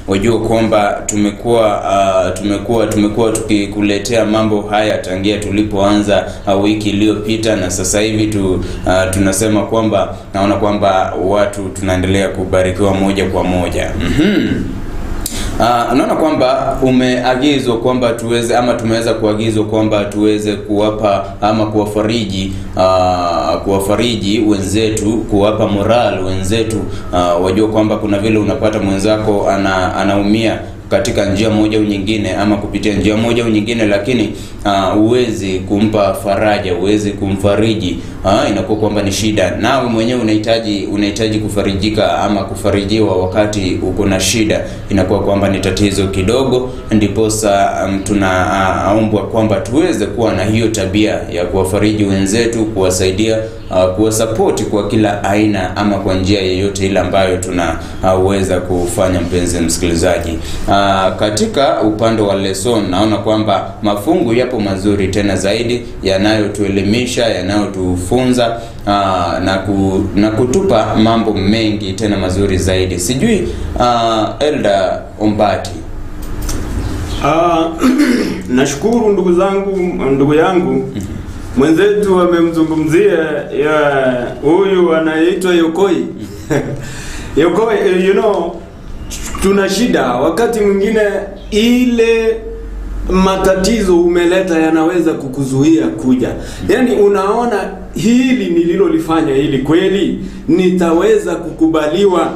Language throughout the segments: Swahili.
Wajua kwamba tumekuwa tukikuletea mambo haya tangia tulipoanza wiki iliyopita, na sasa hivi tunasema kwamba naona kwamba watu tunaendelea kubarikiwa moja kwa moja. Naona kwamba umeagizwa kwamba tuweze ama tumeweza kuagizwa kwamba tuweze kuwapa ama kuwafariji wenzetu, kuwapa moral wenzetu. Wajua kwamba kuna vile unapata mwenzako anaumia katika njia moja au nyingine ama kupitia njia moja au nyingine, lakini huwezi kumpa faraja, huwezi kumfariji. Inakuwa kwamba ni shida. Nawe mwenyewe unahitaji kufarijika ama kufarijiwa wakati uko na shida, inakuwa kwamba ni tatizo kidogo. Ndiposa tunaombwa kwamba tuweze kuwa na hiyo tabia ya kuwafariji wenzetu, kuwasaidia, kuwasupport kwa kila aina ama kwa njia yoyote ile ambayo tunaweza kufanya. Mpenzi msikilizaji, katika upande wa lesson naona kwamba mafungu yapo mazuri tena zaidi, yanayotuelimisha, yanayotufunza na kutupa mambo mengi tena mazuri zaidi. Sijui Elder Ombati. Nashukuru ndugu zangu, ndugu yangu mwenzetu amemzungumzia huyu anaitwa Yokoi. Yokoi, you know, tuna shida wakati mwingine ile matatizo umeleta yanaweza kukuzuia kuja. Yaani unaona hili nililolifanya hili kweli nitaweza kukubaliwa?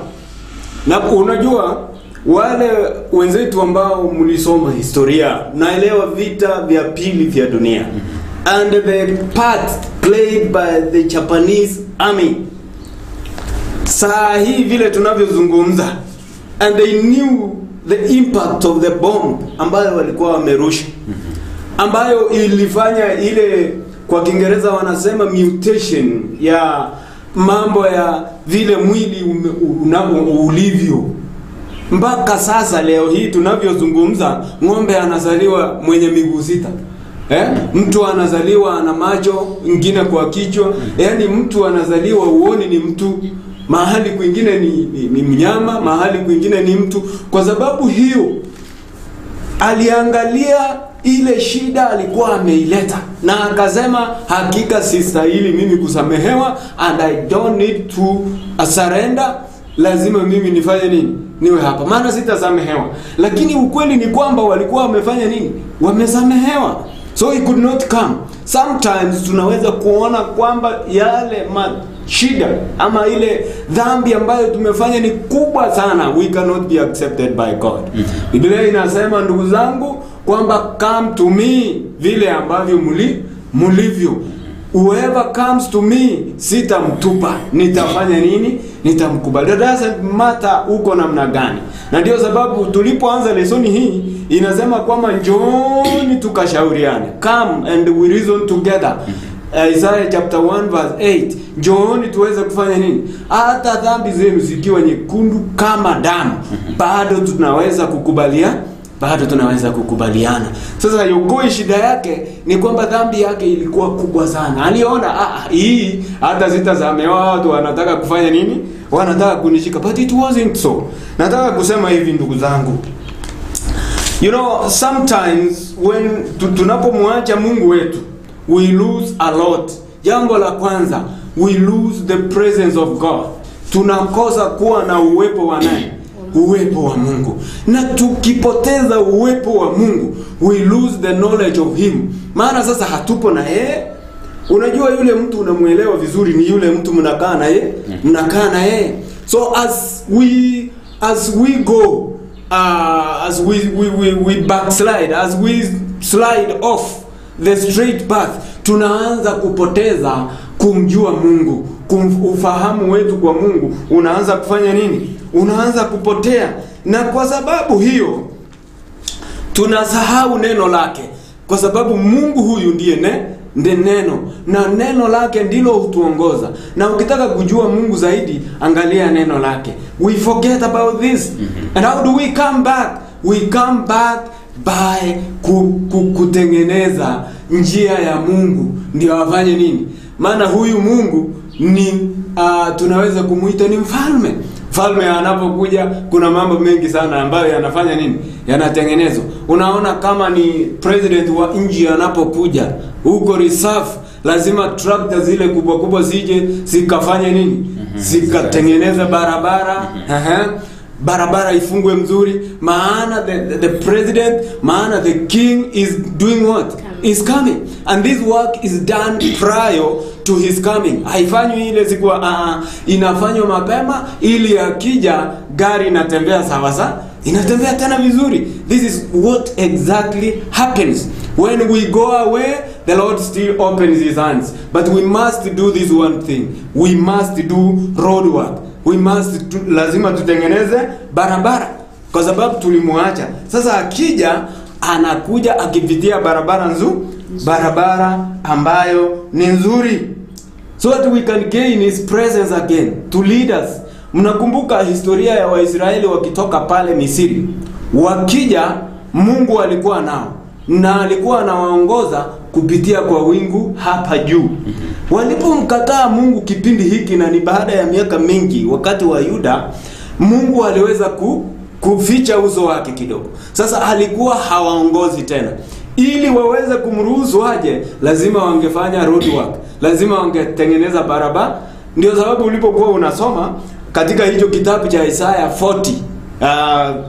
Na unajua wale wenzetu ambao mlisoma historia, naelewa vita vya pili vya dunia and the part played by the Japanese army. Saa hii vile tunavyozungumza, and they knew the impact of the bomb ambayo walikuwa wamerusha, ambayo ilifanya ile kwa Kiingereza wanasema mutation ya mambo ya vile mwili ulivyo. Mpaka sasa leo hii tunavyozungumza, ng'ombe anazaliwa mwenye miguu sita. Mtu anazaliwa ana macho ingine kwa kichwa. Yaani mtu anazaliwa uoni ni mtu, mahali kwingine ni mnyama, mahali kwingine ni mtu. Kwa sababu hiyo aliangalia ile shida alikuwa ameileta na akasema hakika sistahili mimi kusamehewa, and I don't need to surrender. Lazima mimi nifanye nini? Niwe hapa, maana sitasamehewa. Lakini ukweli ni kwamba walikuwa wamefanya nini? Wamesamehewa. So he could not come. Sometimes tunaweza kuona kwamba yale shida ama ile dhambi ambayo tumefanya ni kubwa sana, we cannot be accepted by God. Biblia inasema ndugu zangu kwamba come to me vile ambavyo mulivyo. Whoever comes to me sitamtupa. Nitafanya nini? Nitamkubali. It doesn't matter uko namna gani. Na ndio sababu tulipoanza lesoni hii inasema kwamba njooni tukashauriane. Come and we reason together. Isaiah chapter 1 verse 8. Njooni tuweze kufanya nini? Hata dhambi zenu zikiwa nyekundu kama damu, bado tunaweza kukubalia, bado tunaweza kukubaliana. Sasa Yokoi shida yake ni kwamba dhambi yake ilikuwa kubwa sana. Aliona hii hata sitasamehewa, watu wanataka kufanya nini? Wanataka kunishika. But it wasn't so. Nataka kusema hivi ndugu zangu. You know, sometimes when tunapomwacha Mungu wetu, we lose a lot. Jambo la kwanza, we lose the presence of God. Tunakosa kuwa na uwepo wa nani? Uwepo wa Mungu. Na tukipoteza uwepo wa Mungu, we lose the knowledge of him. Maana sasa hatupo na yeye. Unajua yule mtu unamuelewa vizuri ni yule mtu mnakaa na yeye, mnakaa na yeye. So as we go, as we backslide, as we slide off the straight path, tunaanza kupoteza kumjua Mungu. Ufahamu wetu kwa Mungu unaanza kufanya nini? Unaanza kupotea. Na kwa sababu hiyo tunasahau neno lake, kwa sababu Mungu huyu ndiye ndiye neno, na neno lake ndilo hutuongoza. Na ukitaka kujua Mungu zaidi, angalia neno lake. We forget about this. And how do we come back? We come back by kutengeneza njia ya Mungu ndio afanye nini? Maana huyu Mungu ni tunaweza kumuita ni mfalme. Mfalme anapokuja kuna mambo mengi sana ambayo yanafanya nini? Yanatengenezwa. Unaona kama ni president wa nchi anapokuja huko reserve, lazima tractor zile kubwa kubwa zije zikafanye nini? Zikatengeneza barabara. Barabara ifungwe mzuri, maana the president, maana the king is doing what? Is coming. And this work is done prior to his coming. Haifanywi ile siku, inafanywa mapema ili akija gari inatembea sawa sawa, inatembea tena vizuri. This is what exactly happens. When we go away, the Lord still opens his hands. But we must do this one thing. We must do road work. We must do, lazima tutengeneze barabara kwa sababu tulimwacha. Sasa akija anakuja akipitia barabara nzuri, barabara ambayo ni nzuri, so that we can gain his presence again to lead us. Mnakumbuka historia ya Waisraeli wakitoka pale Misri, wakija Mungu alikuwa nao na alikuwa anawaongoza kupitia kwa wingu hapa juu. Walipomkataa Mungu kipindi hiki, na ni baada ya miaka mingi, wakati wa Yuda, Mungu aliweza kuficha uso wake kidogo. Sasa alikuwa hawaongozi tena. Ili waweze kumruhusu aje, lazima wangefanya road work, lazima wangetengeneza barabara. Ndio sababu ulipokuwa unasoma katika hicho kitabu cha Isaya 40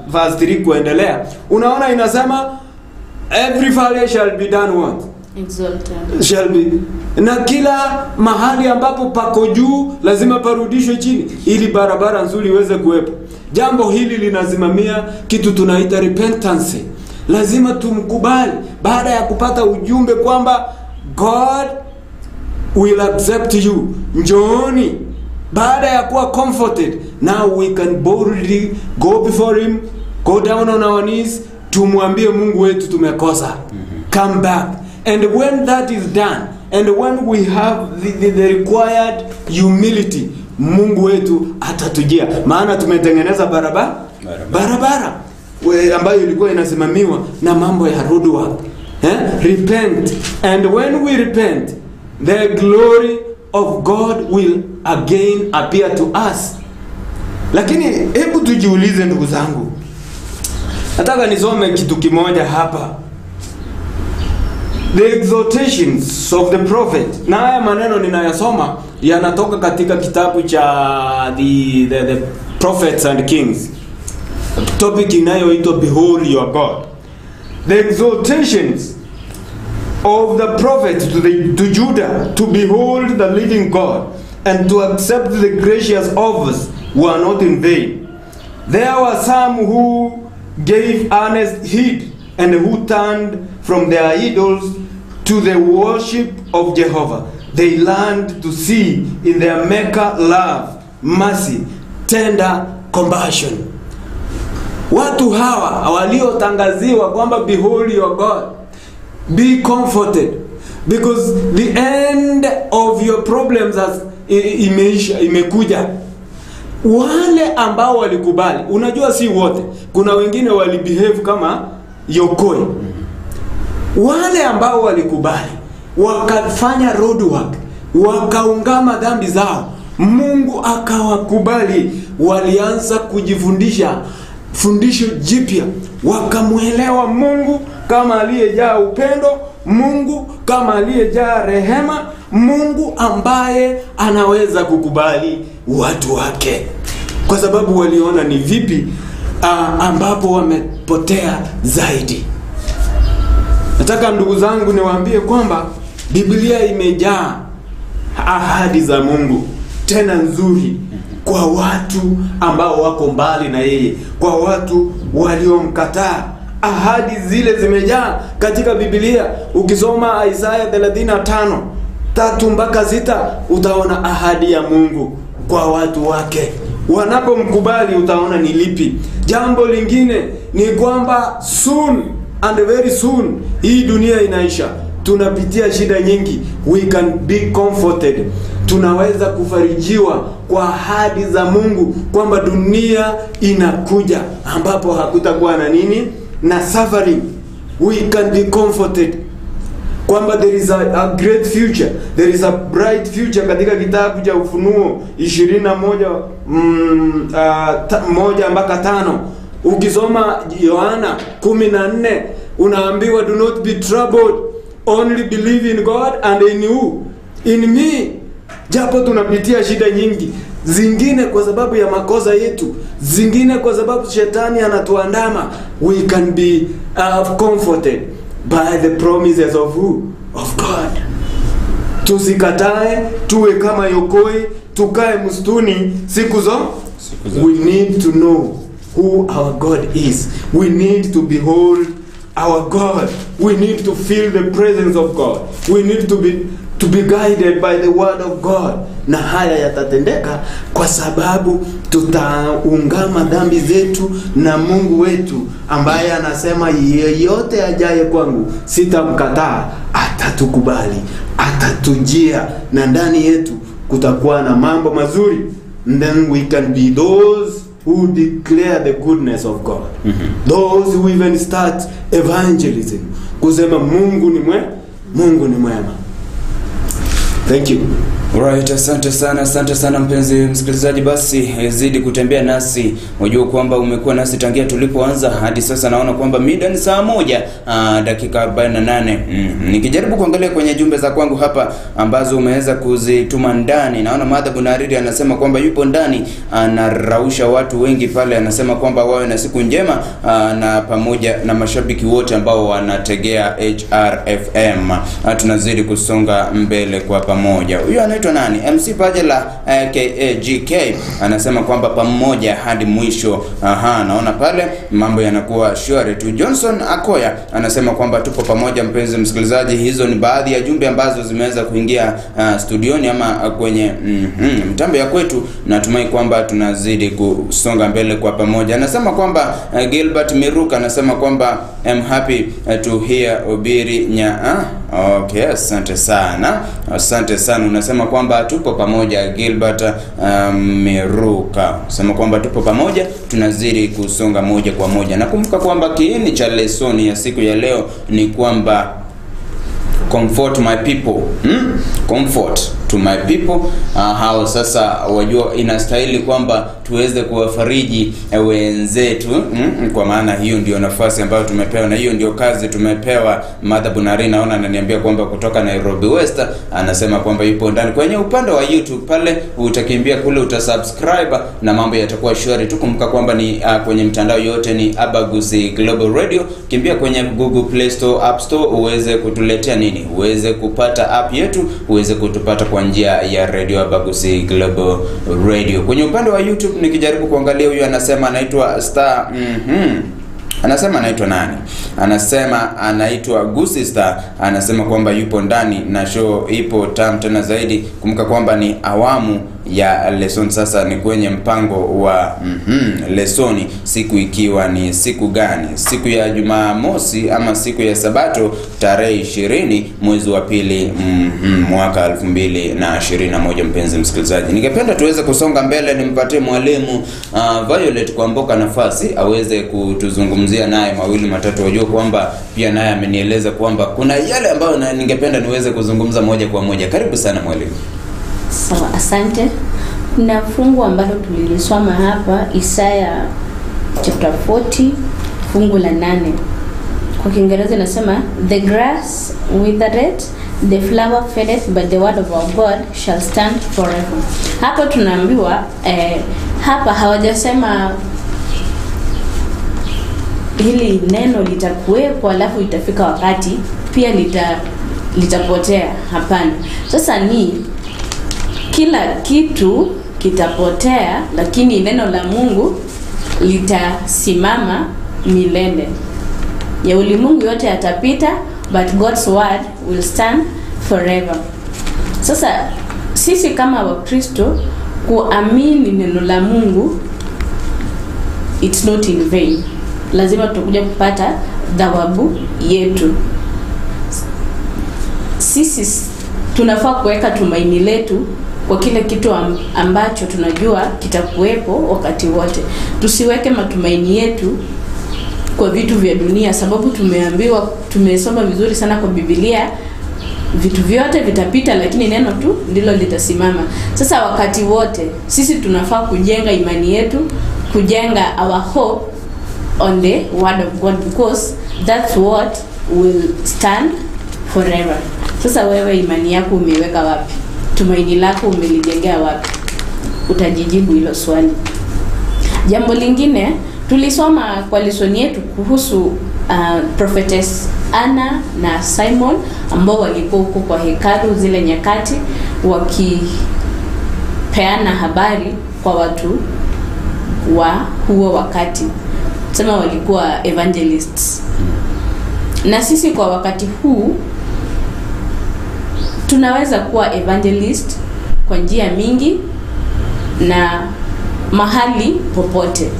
verse 3 kuendelea, unaona inasema every valley shall be done what? Exalted. Shall be. Na kila mahali ambapo pako juu lazima parudishwe chini ili barabara nzuri iweze kuwepo. Jambo hili linasimamia kitu tunaita repentance. Lazima tumkubali baada ya kupata ujumbe kwamba God will accept you. Njooni. Baada ya kuwa comforted, now we can boldly go before him, go down on our knees, tumwambie Mungu wetu tumekosa. Come back. And when that is done, and when we have the required humility, Mungu wetu atatujia. Maana tumetengeneza barabara ambayo ilikuwa inasimamiwa na mambo ya road work. Repent. And when we repent, the glory of God will again appear to us. Lakini hebu tujiulize ndugu zangu. Nataka nisome kitu kimoja hapa. The exhortations of the prophet. Na haya maneno ninayasoma yanatoka katika kitabu cha the Prophets and Kings. Topic inayoitwa Behold Your God. The exhortations of the prophet to Judah to behold the living God and to accept the gracious offers were not in vain. There were some who gave earnest heed and who turned from their idols to the worship of Jehovah. They learned to see in their Maker love, mercy, tender compassion. Watu hawa waliotangaziwa kwamba behold your God, be comforted, because the end of your problems has imeisha, imekuja. Wale ambao walikubali, unajua si wote, kuna wengine walibehave kama Yokoi. Wale ambao walikubali, wakafanya road work, wakaungama dhambi zao, Mungu akawakubali. Walianza kujifundisha fundisho jipya, wakamuelewa Mungu kama aliyejaa upendo, Mungu kama aliyejaa rehema, Mungu ambaye anaweza kukubali watu wake, kwa sababu waliona ni vipi ambapo wamepotea zaidi. Nataka ndugu zangu niwaambie kwamba Biblia imejaa ahadi za Mungu tena nzuri kwa watu ambao wako mbali na yeye, kwa watu waliomkataa. Ahadi zile zimejaa katika Biblia. Ukisoma Isaya 35:3-6 utaona ahadi ya Mungu kwa watu wake. Wanapomkubali utaona ni lipi. Jambo lingine ni kwamba soon and very soon hii dunia inaisha. Tunapitia shida nyingi. We can be comforted. Tunaweza kufarijiwa kwa ahadi za Mungu kwamba dunia inakuja ambapo hakutakuwa na nini? Na suffering. We can be comforted kwamba there is a great future, there is a bright future. Katika kitabu cha Ufunuo 21 1-5. Ukisoma Yohana 14 unaambiwa do not be troubled, only believe in God and in you, in me. Japo tunapitia shida nyingi, zingine kwa sababu ya makosa yetu, zingine kwa sababu shetani anatuandama, we can be comforted by the promises of who? Of God. Tusikatae, tuwe kama Yokoi, tukae msituni siku zo. We need to know who our God is. We need to behold our God. We need to feel the presence of God. We need to be guided by the word of God. Na haya yatatendeka kwa sababu tutaungama dhambi zetu na Mungu wetu ambaye anasema yeyote ajaye kwangu sitamkataa, atatukubali, atatujia, na ndani yetu kutakuwa na mambo mazuri. And then we can be those who declare the goodness of God. Those who even start evangelism, kusema Mungu ni mwema, Mungu ni mwema. Thank you. Right, asante sana, asante sana mpenzi msikilizaji. Basi zidi kutembea nasi. Unajua kwamba umekuwa nasi tangia tulipoanza hadi sasa. Naona kwamba mida ni saa 1 dakika 48. Nikijaribu kuangalia kwenye jumbe za kwangu hapa ambazo umeweza kuzituma ndani, naona Madha Bunariri anasema kwamba yupo ndani, anarausha watu wengi pale, anasema kwamba wawe na siku njema na pamoja na mashabiki wote ambao wanategea HRFM. Tunazidi kusonga mbele kwa pamoja. Huyo anaitwa nani? MC Pajela KAGK anasema kwamba pamoja hadi mwisho. Aha, naona pale mambo yanakuwa shwari tu. Johnson Akoya anasema kwamba tupo pamoja mpenzi msikilizaji. Hizo ni baadhi ya jumbe ambazo zimeweza kuingia studioni ama kwenye mtambo ya kwetu. Natumai kwamba tunazidi kusonga mbele kwa pamoja. Anasema kwamba Gilbert Miruka anasema kwamba I'm happy to hear Obiri nya. Okay, asante sana. Asante sana. Unasema kwamba tupo pamoja Gilbert Miruka. Unasema kwamba tupo pamoja, tunazidi kusonga moja kwa moja. Nakumbuka kwamba kiini cha lesoni ya siku ya leo ni kwamba comfort my people. Comfort to my people. Hao sasa wajua inastahili kwamba tuweze kuwafariji wenzetu, kwa maana hiyo ndio nafasi ambayo tumepewa na hiyo ndio kazi tumepewa. Madha Bunari naona ananiambia kwamba kutoka Nairobi West, anasema kwamba yupo ndani kwenye upande wa YouTube pale, utakimbia kule utasubscribe na mambo yatakuwa shwari tu. Kumbuka kwamba ni kwenye mtandao yote ni Abagusi Global Radio. Kimbia kwenye Google Play Store, App Store uweze kutuletea nini, uweze kupata app yetu, uweze kutupata kwa njia ya radio Abagusi Global Radio. Kwenye upande wa YouTube nikijaribu kuangalia, huyu anasema anaitwa Star. Anasema anaitwa nani? Anasema anaitwa Gusi Star. Anasema kwamba yupo ndani na show ipo tamu tena zaidi. Kumbuka kwamba ni awamu ya lesson, sasa ni kwenye mpango wa lesoni, siku ikiwa ni siku gani? Siku ya Jumamosi ama siku ya Sabato tarehe 20 mwezi wa pili mwaka 2021. Mpenzi msikilizaji, ningependa tuweze kusonga mbele, nimpatie mwalimu Violet Kwamboka nafasi aweze kutuzungumzia naye mawili matatu. Wajua kwamba pia naye amenieleza kwamba kuna yale ambayo ningependa niweze kuzungumza moja kwa moja. Karibu sana mwalimu. Sawa, asante. Kuna fungu ambalo tulilisoma hapa, Isaya chapter 40 fungu la 8. Kwa Kiingereza inasema the grass withered, the flower fadeth, but the word of our God shall stand forever. Hapo tunaambiwa hapa hawajasema hili neno litakuwepo alafu itafika wakati pia litapotea. Hapana. Sasa ni kila kitu kitapotea, lakini neno la Mungu litasimama milele. Ya ulimwengu yote yatapita, but God's word will stand forever. Sasa sisi kama Wakristo kuamini neno la Mungu, it's not in vain. Lazima tutakuja kupata thawabu yetu. Sisi tunafaa kuweka tumaini letu kwa kile kitu ambacho tunajua kitakuwepo wakati wote. Tusiweke matumaini yetu kwa vitu vya dunia, sababu tumeambiwa, tumesoma vizuri sana kwa Biblia, Vitu vyote vitapita, lakini neno tu ndilo litasimama. Sasa wakati wote sisi tunafaa kujenga imani yetu, kujenga our hope on the word of God, because that's what will stand forever. Sasa wewe imani yako umeiweka wapi? Tumaini lako umelijengea wapi? Utajijibu hilo swali. Jambo lingine tulisoma kwa lesson yetu kuhusu prophetess Anna na Simon ambao walikuwa huko kwa hekalu zile nyakati wakipeana habari kwa watu wa huo wakati. Sema walikuwa evangelists. Na sisi kwa wakati huu tunaweza kuwa evangelist kwa njia mingi na mahali popote.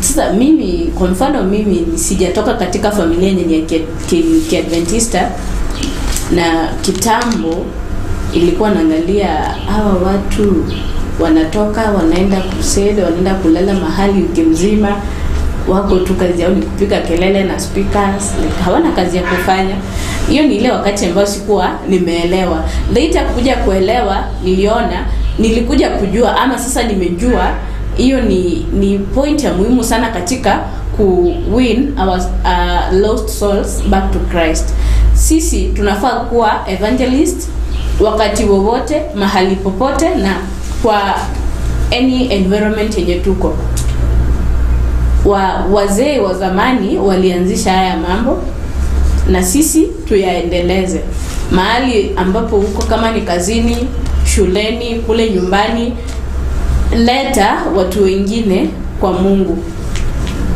Sasa mimi kwa mfano, mimi sijatoka katika familia yenye Kiadventista, na kitambo ilikuwa naangalia hawa watu wanatoka wanaenda crusade, wanaenda kulala mahali wiki mzima, wako tu kazi yao ni kupiga kelele na speakers, like, hawana kazi ya kufanya. Hiyo ni ile wakati ambao sikuwa nimeelewa. Later kuja kuelewa, niliona, nilikuja kujua, ama sasa nimejua hiyo ni point ya muhimu sana katika ku win our lost souls back to Christ. Sisi tunafaa kuwa evangelist wakati wowote, mahali popote, na kwa any environment yenye tuko. Wazee wa zamani walianzisha haya mambo na sisi tuyaendeleze. Mahali ambapo uko, kama ni kazini, shuleni, kule nyumbani, leta watu wengine kwa Mungu.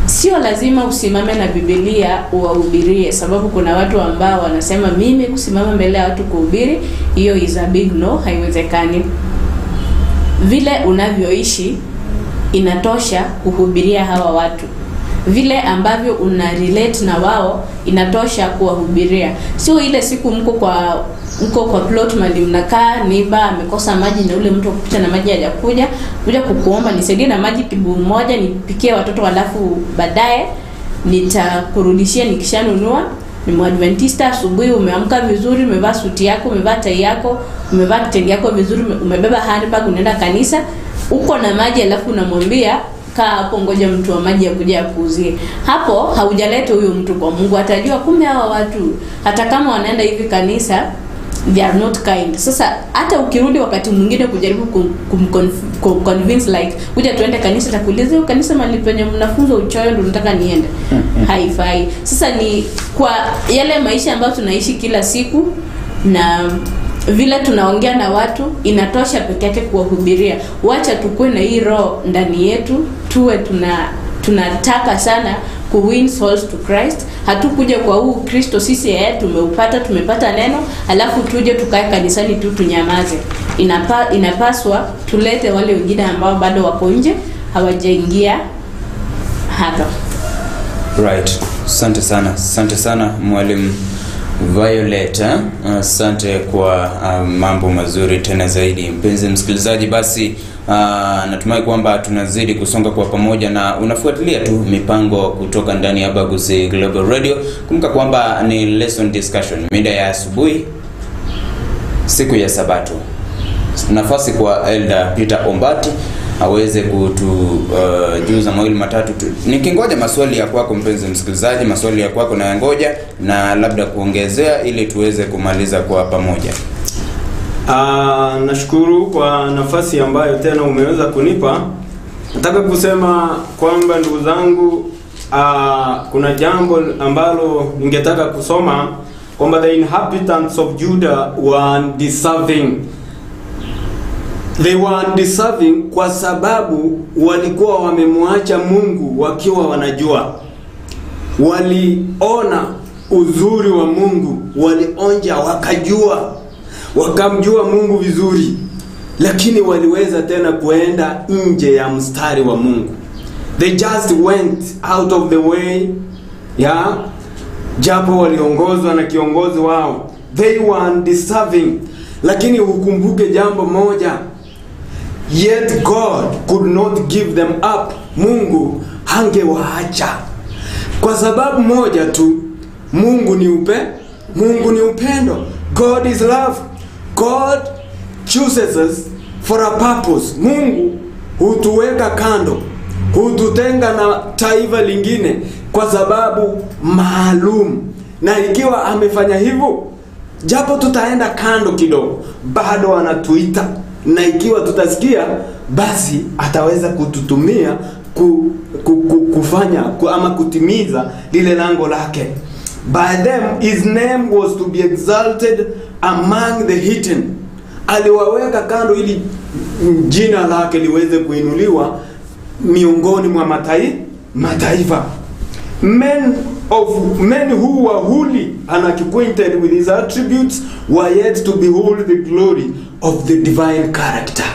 Sio lazima usimame na Biblia uwahubirie, sababu kuna watu ambao wanasema mimi kusimama mbele ya watu kuhubiri, hiyo is a big no, haiwezekani. Vile unavyoishi inatosha kuhubiria hawa watu. Vile ambavyo una relate na wao inatosha kuwahubiria. Sio ile siku mko kwa plot mali mnakaa, neighbor amekosa maji na ule mtu kupita na maji hajakuja, kuja kukuomba nisaidie na maji kibuyu moja nipikie watoto, alafu baadaye nitakurudishia nikishanunua. Ni Mwadventista, asubuhi umeamka vizuri, umevaa suti yako, umevaa tai yako, umevaa kitenge yako vizuri, umebeba handbag unaenda kanisa, uko na maji, alafu unamwambia kaa hapo ngoja mtu wa maji akuje akuuzie. Hapo haujaleta huyo mtu kwa Mungu. Atajua kumbe hawa watu hata kama wanaenda hivi kanisa, they are not kind. Sasa hata ukirudi wakati mwingine kujaribu kumconvince like kuja tuende kanisa, atakuuliza kanisa mahali penye mnafunzwa uchoyo ndio unataka niende? Haifai. Sasa ni kwa yale maisha ambayo tunaishi kila siku na vile tunaongea na watu, inatosha peke yake kuwahubiria. Wacha tukue na hii roho ndani yetu, tuwe tunataka sana ku win souls to Christ. Hatukuja kwa huu Kristo sisi tumeupata, tumepata neno, alafu tuje tukae kanisani tu tunyamaze. Inapaswa tulete wale wengine ambao bado wako nje, hawajaingia hapa. Right. Asante sana. Asante sana Mwalimu Violet. Asante kwa mambo mazuri tena zaidi. Mpenzi msikilizaji, basi natumai kwamba tunazidi kusonga kwa pamoja na unafuatilia tu mipango kutoka ndani ya Baguzi Global Radio. Kumbuka kwamba ni lesson discussion mida ya asubuhi siku ya Sabato. Nafasi kwa Elder Peter Ombati aweze kutujuza mawili matatu tu. Nikingoja maswali ya kwako mpenzi msikilizaji, maswali ya kwako na ngoja na labda kuongezea ili tuweze kumaliza kwa pamoja. Nashukuru kwa nafasi ambayo tena umeweza kunipa. Nataka kusema kwamba ndugu zangu, kuna jambo ambalo ningetaka kusoma kwamba the inhabitants of Judah were undeserving. They were undeserving kwa sababu walikuwa wamemwacha Mungu wakiwa wanajua. Waliona uzuri wa Mungu, walionja wakajua, wakamjua Mungu vizuri, lakini waliweza tena kuenda nje ya mstari wa Mungu. They just went out of the way, yeah? Japo waliongozwa na kiongozi wao. They were undeserving. Lakini ukumbuke jambo moja, yet God could not give them up. Mungu hangewaacha. Kwa sababu moja tu, Mungu ni Mungu ni upendo. God is love. God chooses us for a purpose. Mungu hutuweka kando, hututenga na taifa lingine kwa sababu maalum. Na ikiwa amefanya hivyo, japo tutaenda kando kidogo, bado anatuita, na ikiwa tutasikia, basi ataweza kututumia kufanya ama kutimiza lile lango lake. By them his name was to be exalted among the heathen. Aliwaweka kando ili jina lake liweze kuinuliwa miongoni mwa mataifa. Men who were wholly unacquainted with his attributes were yet to behold the glory of the divine character.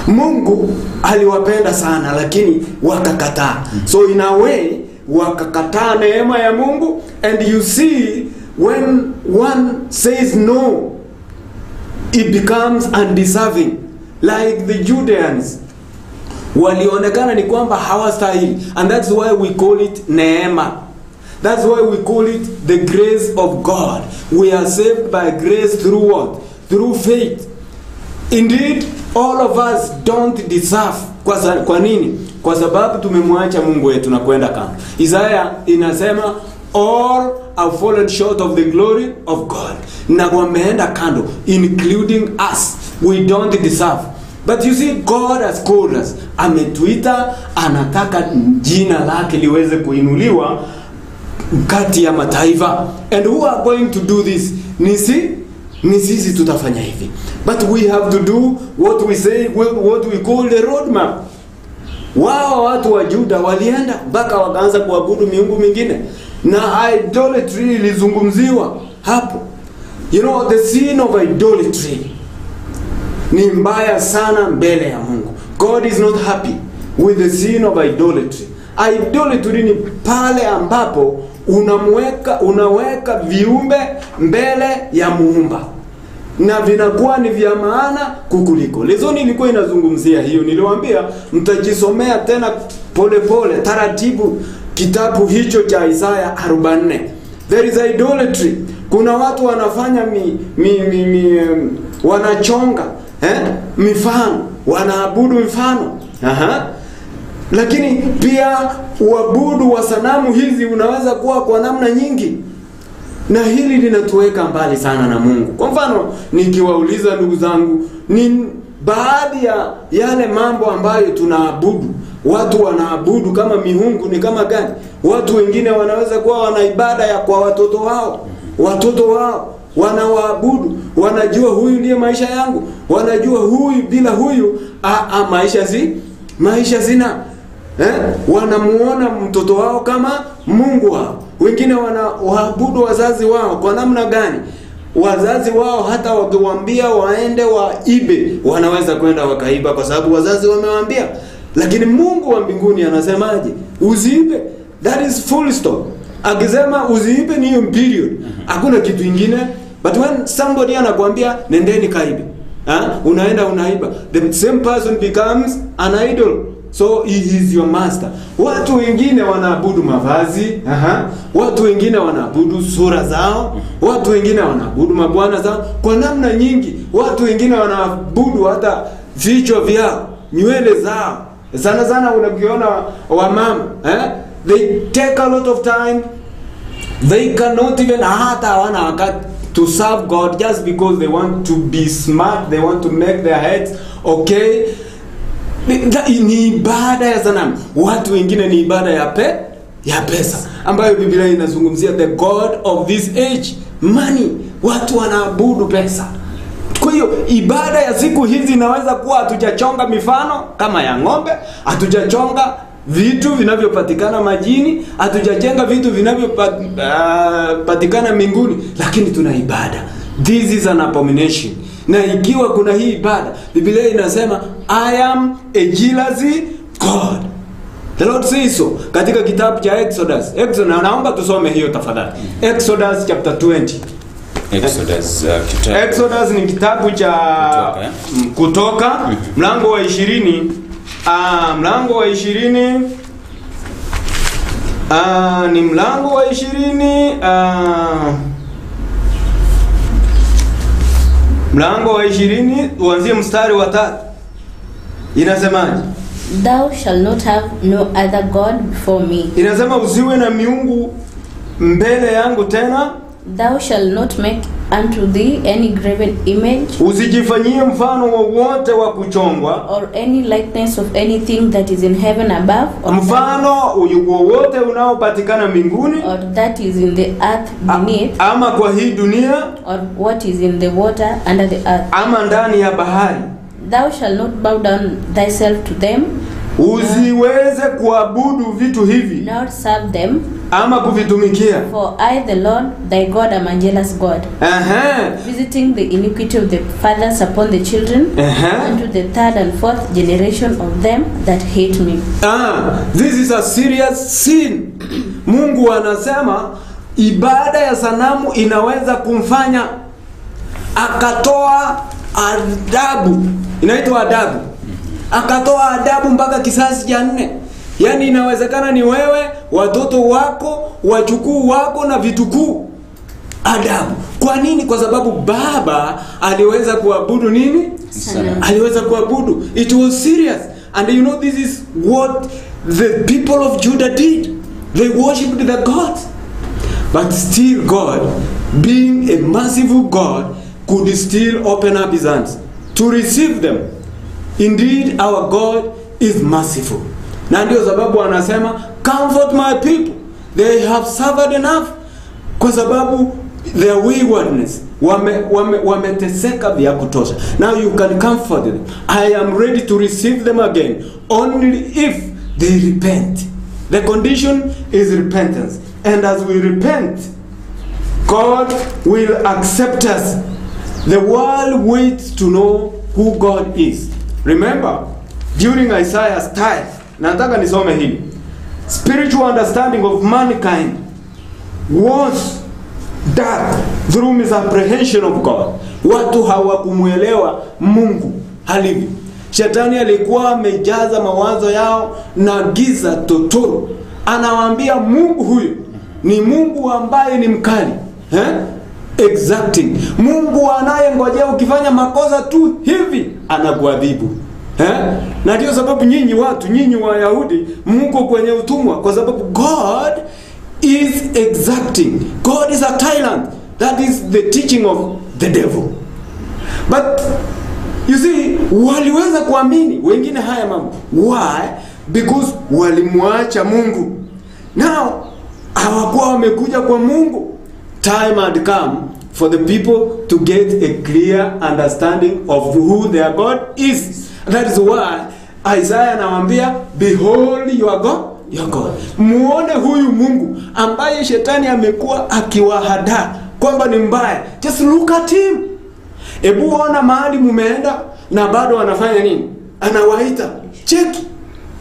Mungu aliwapenda sana, lakini wakakataa. So in a way wakakataa neema ya Mungu. And you see, when one says no, it becomes undeserving. Like the Judeans walionekana ni kwamba hawastahili. And that's why we call it neema. That's why we call it the grace of God. We are saved by grace through what? Through faith. Indeed, all of us don't deserve. Kwa nini? Kwa sababu tumemwacha Mungu wetu na kwenda kando. Isaiah inasema all have fallen short of the glory of God. Na wameenda kando, including us. We don't deserve. But you see, God has called us. Ametuita, anataka jina lake liweze kuinuliwa kati ya mataifa. And who are going to do this? Ni sisi tutafanya hivi. But we have to do what we say, what we call the roadmap. Wao watu wa Juda walienda mpaka wakaanza kuabudu miungu mingine, na idolatry ilizungumziwa hapo. You know, the sin of idolatry ni mbaya sana mbele ya Mungu. God is not happy with the sin of idolatry. Idolatry ni pale ambapo unaweka viumbe mbele ya Muumba, na vinakuwa ni vya maana kukuliko. Lezoni ilikuwa inazungumzia hiyo. Niliwaambia mtajisomea tena pole pole taratibu kitabu hicho cha Isaya 44. There is idolatry. Kuna watu wanafanya wanachonga mifano, wanaabudu mifano. Aha. Lakini pia uabudu wa sanamu hizi unaweza kuwa kwa namna nyingi, na hili linatuweka mbali sana na Mungu. Kwa mfano, nikiwauliza ndugu zangu, ni baadhi ya yale mambo ambayo tunaabudu, watu wanaabudu kama miungu ni kama gani? Watu wengine wanaweza kuwa wana ibada ya kwa watoto wao. Watoto wao wanawaabudu, wanajua huyu ndiye maisha yangu, wanajua huyu bila huyu maisha sina. Wanamuona mtoto wao kama Mungu wao. Wengine wanaabudu wazazi wao kwa namna gani? Wazazi wao hata wakiwaambia waende waibe, wanaweza kwenda wakaiba kwa sababu wazazi wamewaambia. Lakini Mungu wa mbinguni anasemaje? Usiibe. That is full stop. Akisema usiibe ni hiyo period. Hakuna kitu ingine. But when somebody anakuambia nendeni kaibe, unaenda unaiba, the same person becomes an idol. So he is your master. Watu wengine wanaabudu mavazi, watu wengine wanaabudu sura zao, watu wengine wanaabudu mabwana zao kwa namna nyingi. Watu wengine wanaabudu hata vichwa vyao, nywele zao. Sana sana unakiona wamama, They take a lot of time. They cannot even hata hawana wakati to serve God just because they want to be smart, they want to make their heads okay. Ni ibada ya sanamu. Watu wengine ni ibada ya pesa, ambayo Biblia inazungumzia the god of this age, money. Watu wanaabudu pesa. Kwa hiyo ibada ya siku hizi inaweza kuwa hatujachonga mifano kama ya ng'ombe, hatujachonga vitu vinavyopatikana majini, hatujajenga vitu vinavyopatikana mbinguni, lakini tuna ibada. This is an abomination. Na ikiwa kuna hii ibada, Biblia inasema I am a jealous God. The Lord says so katika kitabu cha Exodus. Exodus, naomba tusome hiyo tafadhali. Exodus chapter 20. Exodus, kitabu. Exodus ni kitabu cha Kutoka, mlango wa 20. Mlango wa 20. Ni mlango wa 20, mlango wa 20 uanzie mstari wa 3. Inasemaje? Thou shalt not have no other god before me. Inasema usiwe na miungu mbele yangu tena. Thou shalt not make unto thee any graven image, usijifanyie mfano wowote wa kuchongwa, or any likeness of anything that is in heaven above, or mfano wowote unaopatikana mbinguni, or that is in the earth beneath, ama kwa hii dunia, or what is in the water under the earth, ama ndani ya bahari. Thou shalt not bow down thyself to them, usiweze kuabudu vitu hivi, nor serve them, ama kuvitumikia. For I the Lord thy God am a jealous God, visiting the iniquity of the fathers upon the children, unto the third and fourth generation of them that hate me. This is a serious sin. Mungu anasema ibada ya sanamu inaweza kumfanya akatoa adabu. Inaitwa adabu. Akatoa adabu mpaka kisasi cha 4. Yani inawezekana ni wewe, watoto wako, wajukuu wako na vitukuu. Adabu. Kwa nini? Kwa sababu baba aliweza kuabudu nini? Sanamu. Aliweza kuabudu. It was serious. And you know this is what the people of Judah did. They worshipped the gods. But still God, being a merciful God, could still open up his hands to receive them. Indeed, our God is merciful. Na ndio sababu anasema, comfort my people, they have suffered enough. Kwa sababu their waywardness, wameteseka vya kutosha. Now you can comfort them. I am ready to receive them again, only if they repent. The condition is repentance. And as we repent, God will accept us. The world waits to know who God is. Remember, during Isaiah's time, nataka nisome hili. Spiritual understanding of mankind was dark through misapprehension of God. Watu hawakumuelewa Mungu halivyo. Shetani alikuwa amejaza mawazo yao na giza totoro. Anawaambia Mungu huyu ni Mungu ambaye ni mkali, Exacting. Mungu anayengojea ukifanya makosa tu hivi anakuadhibu. Na ndio sababu nyinyi watu, nyinyi Wayahudi mko kwenye utumwa, kwa sababu God is exacting. God is a tyrant. That is the teaching of the devil. But you see, waliweza kuamini wengine haya mambo. Why? Because walimwacha Mungu. Now hawakuwa wamekuja kwa Mungu. Time had come for the people to get a clear understanding of who their God is. That is why Isaiah anawaambia, behold your God, your God. Muone huyu Mungu ambaye shetani amekuwa akiwahadaa kwamba ni mbaya. Just look at him. Ebu ona mahali mumeenda na bado anafanya nini? Anawaita. Check.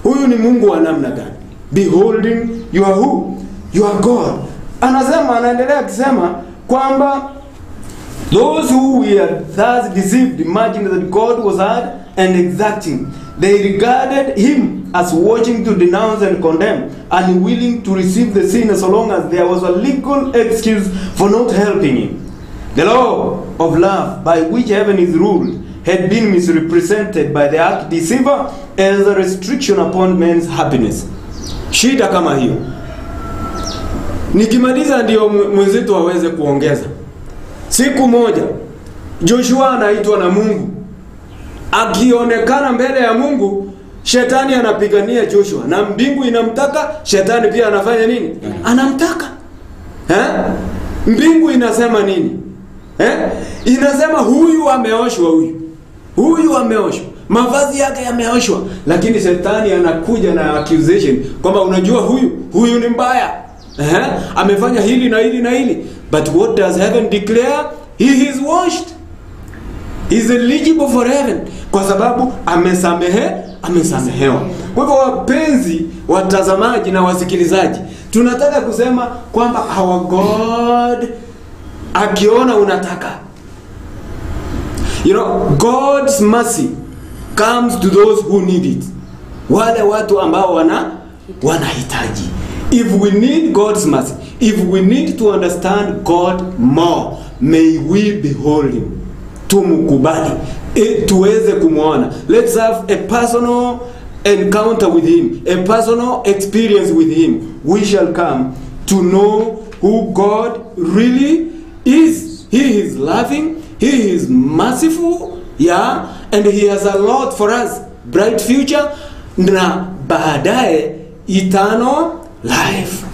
Huyu ni Mungu wa namna gani? Beholding your who? Your God. Anasema, anaendelea akisema kwamba those who were thus deceived imagined that God was hard and exacting. They regarded him as watching to denounce and condemn, unwilling to receive the sinner so long as there was a legal excuse for not helping him. The law of love by which heaven is ruled had been misrepresented by the arch deceiver as a restriction upon men's happiness. Shida kama hiyo. Nikimaliza ndio mwenzetu aweze kuongeza. Siku moja Joshua anaitwa na Mungu. Akionekana mbele ya Mungu, shetani anapigania Joshua na mbingu inamtaka, shetani pia anafanya nini? Anamtaka. Mbingu inasema nini? Inasema huyu ameoshwa huyu. Huyu ameoshwa. Mavazi yake yameoshwa. Lakini shetani anakuja na accusation kwamba unajua huyu ni mbaya. Amefanya hili na hili na hili. But what does heaven declare? He is washed. He is eligible for heaven. Kwa sababu amesamehewa. Kwa hivyo wapenzi watazamaji na wasikilizaji, tunataka kusema kwamba our God akiona unataka. You know, God's mercy comes to those who need it. Wale watu ambao wanahitaji. If we need God's mercy, if we need to understand God more, may we behold him. Tumukubali, tuweze kumwona. Let's have a personal encounter with him, a personal experience with him. We shall come to know who God really is. He is loving, he is merciful, yeah, and he has a lot for us. Bright future na baadaye eternal life.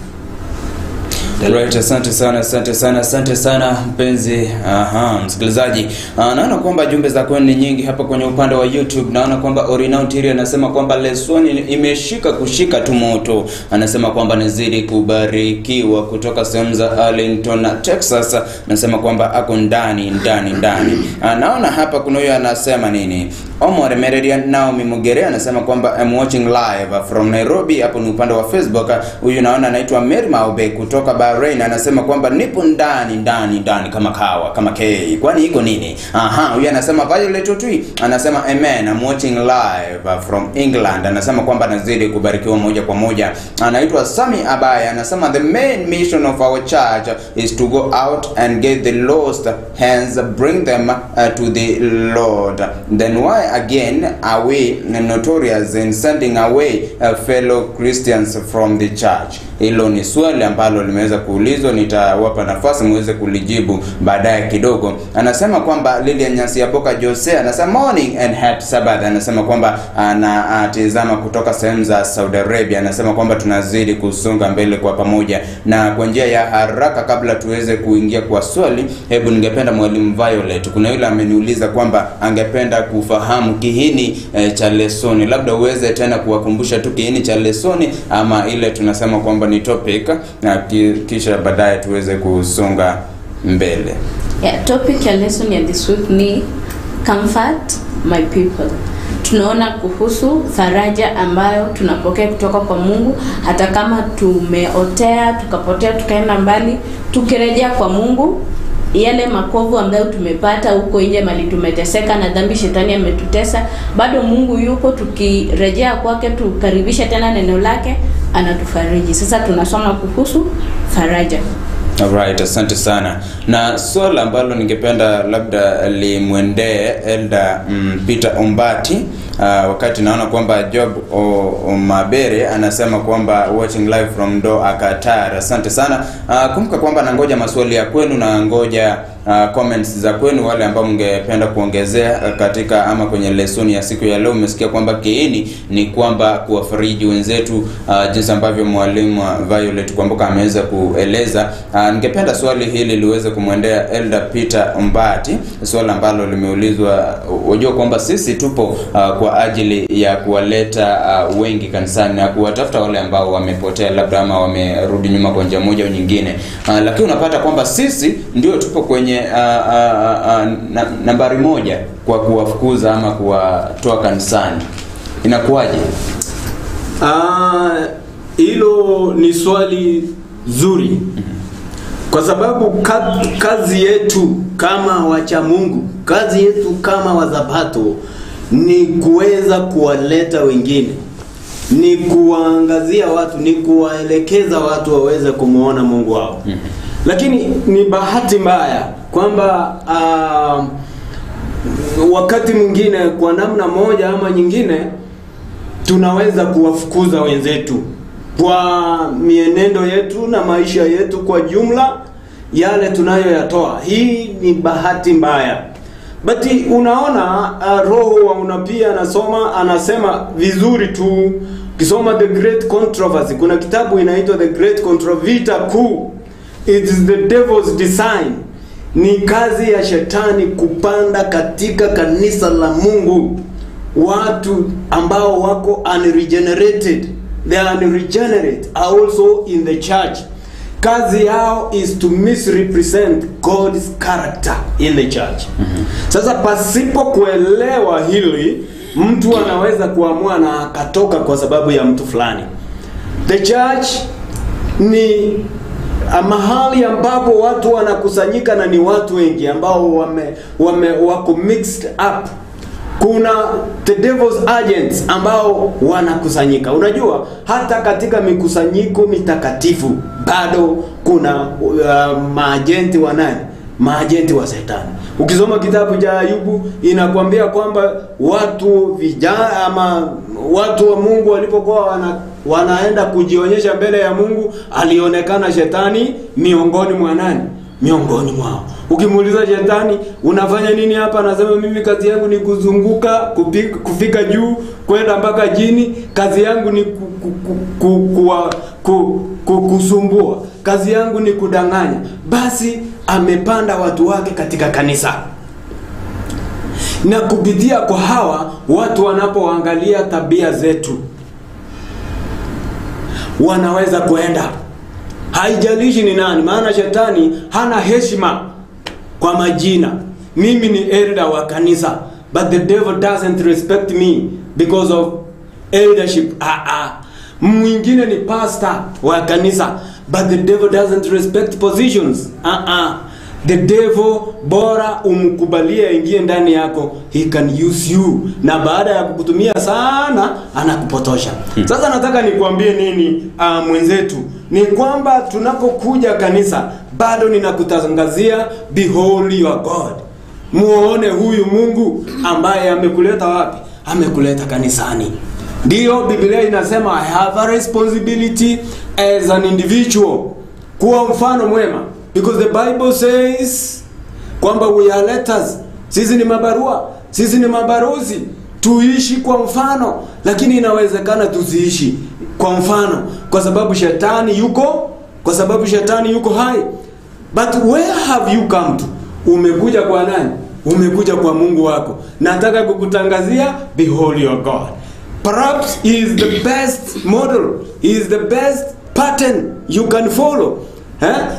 Right, asante sana, asante sana, asante sana mpenzi msikilizaji. Naona kwamba jumbe za kwenu ni nyingi hapa kwenye upande wa YouTube. Naona kwamba Orina Tiri anasema kwamba lesoni imeshika kushika tu moto. Anasema kwamba nizidi kubarikiwa kutoka sehemu za Arlington, Texas. Anasema kwamba ako ndani ndani ndani. Naona hapa kuna huyo anasema nini? Omar Meridian Naomi Mugere anasema kwamba I'm watching live from Nairobi. Hapo ni upande wa Facebook. Huyu naona anaitwa Mary Maobe kutoka Bahrain, anasema kwamba nipo ndani ndani ndani kama kawa kama K. Kwani iko nini? Huyu anasema Violet Otui anasema amen, I'm watching live from England. Anasema kwamba nazidi kubarikiwa moja kwa moja. Anaitwa Sami Abaya anasema the main mission of our church is to go out and get the lost, hence bring them to the Lord. Then why again are we notorious in sending away fellow Christians from the church? Hilo ni swali ambalo limeweza kuulizwa, nitawapa nafasi muweze kulijibu baadaye kidogo. Anasema kwamba Lilian Nyasiaboka Jose anasema morning and happy Sabbath. Anasema kwamba anatizama kutoka sehemu za Saudi Arabia. Anasema kwamba tunazidi kusonga mbele kwa pamoja na kwa njia ya haraka. Kabla tuweze kuingia kwa swali, hebu ningependa mwalimu Violet, kuna yule ameniuliza kwamba angependa kufahamu kihini cha lesoni. Labda uweze tena kuwakumbusha tu kihini cha lesoni ama ile tunasema kwamba ni topic, na kisha baadaye tuweze kusonga mbele. Yeah, topic ya lesson ya this week ni comfort my people. Tunaona kuhusu faraja ambayo tunapokea kutoka kwa Mungu, hata kama tumeotea, tukapotea, tukaenda mbali, tukirejea kwa Mungu, yale makovu ambayo tumepata huko nje, mali tumeteseka na dhambi, shetani ametutesa, bado Mungu yuko. Tukirejea kwake, tukaribisha tena neno lake, anatufariji. Sasa tunasoma kuhusu faraja. Alright, asante sana. Na swala ambalo ningependa labda limwendee Elder Peter Ombati, wakati naona kwamba Job Omabere anasema kwamba watching live from Doha, Qatar. Asante sana. Kumbuka kwamba nangoja maswali ya kwenu na ngoja comments za kwenu, wale ambao mngependa kuongezea katika ama kwenye lesoni ya siku ya leo. Umesikia kwamba kiini ni kwamba kuwafariji wenzetu, jinsi ambavyo mwalimu Violet Kwamboka ameweza kueleza. Ningependa swali hili liweze kumwendea Elder Peter Ombati, swali ambalo limeulizwa. Unajua kwamba sisi tupo kwa ajili ya kuwaleta wengi kanisani na kuwatafuta wale ambao wamepotea labda ama wamerudi nyuma kwa njia moja au nyingine, lakini unapata kwamba sisi ndio tupo kwenye nambari moja kwa kuwafukuza ama kuwatoa kanisani. Inakuwaje? Hilo ni swali zuri. Kwa sababu kazi yetu kama wacha Mungu, kazi yetu kama wazabato ni kuweza kuwaleta wengine, ni kuwaangazia watu, ni kuwaelekeza watu waweze kumuona Mungu wao. Lakini ni bahati mbaya kwamba wakati mwingine kwa namna moja ama nyingine tunaweza kuwafukuza wenzetu kwa mienendo yetu na maisha yetu kwa jumla, yale tunayoyatoa. Hii ni bahati mbaya. But unaona roho wa unabii anasoma, anasema vizuri tu. Kisoma The Great Controversy, kuna kitabu inaitwa The Great Controversy, Vita Kuu. It is the devil's design. Ni kazi ya shetani kupanda katika kanisa la Mungu watu ambao wako unregenerated. They are unregenerate are also in the church. Kazi yao is to misrepresent God's character in the church. Sasa pasipo kuelewa hili, mtu anaweza kuamua na akatoka kwa sababu ya mtu fulani. The church ni mahali ambapo watu wanakusanyika na ni watu wengi ambao wako mixed up. Kuna the devil's agents ambao wanakusanyika. Unajua hata katika mikusanyiko mitakatifu bado kuna maajenti wa nani? Maajenti wa Shetani. Ukisoma kitabu cha Ayubu inakwambia kwamba watu vijana ama watu wa Mungu walipokuwa wanaenda kujionyesha mbele ya Mungu, alionekana Shetani miongoni mwa nani? Miongoni mwao. Ukimuuliza Shetani, unafanya nini hapa? Anasema mimi kazi yangu ni kuzunguka, kufika juu, kwenda mpaka chini, kazi yangu ni kusumbua, kazi yangu ni kudanganya. Basi amepanda watu wake katika kanisa. Na kupitia kwa hawa watu wanapoangalia tabia zetu wanaweza kuenda. Haijalishi ni nani, maana Shetani hana heshima kwa majina. Mimi ni elder wa kanisa, but the devil doesn't respect me because of eldership. Mwingine ni pastor wa kanisa, but the devil doesn't respect positions. The devil, bora umkubalie aingie ndani yako, he can use you. Na baada ya kukutumia sana, anakupotosha. Sasa nataka nikuambie nini mwenzetu? Ni kwamba tunapokuja kanisa, bado ninakutangazia, behold your God. Muone huyu Mungu ambaye amekuleta wapi? Amekuleta kanisani. Ndiyo Biblia inasema I have a responsibility as an individual kuwa mfano mwema, because the Bible says kwamba we are letters, sisi ni mabarua, sisi ni mabarozi, tuishi kwa mfano. Lakini inawezekana tusiishi kwa mfano kwa sababu shetani yuko, kwa sababu shetani yuko hai. But where have you come to? Umekuja kwa nani? Umekuja kwa Mungu wako. Nataka kukutangazia, behold your God. Perhaps he is the best model, he is the best pattern you can follow.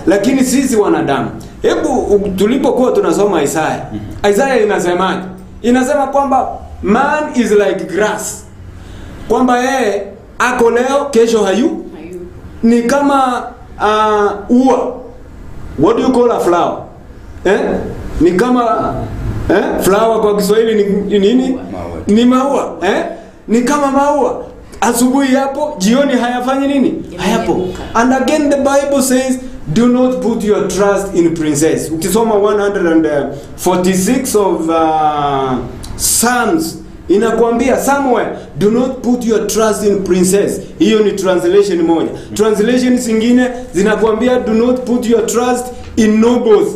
Lakini sisi wanadamu, hebu tulipokuwa tunasoma Isaya, Isaya inasemaje? Inasema kwamba man is like grass, kwamba yeye ako leo, kesho hayu. Ni kama ua. What do you call a flower? Ni kama flower kwa Kiswahili ni nini? Maua. Ni maua. Ni kama maua. Asubuhi hapo, jioni hayafanyi nini? Hayapo. And again the Bible says do not put your trust in princess. Ukisoma 146 of Psalms inakuambia somewhere, do not put your trust in princess. Hiyo ni translation moja. Translation zingine zinakuambia do not put your trust in nobles.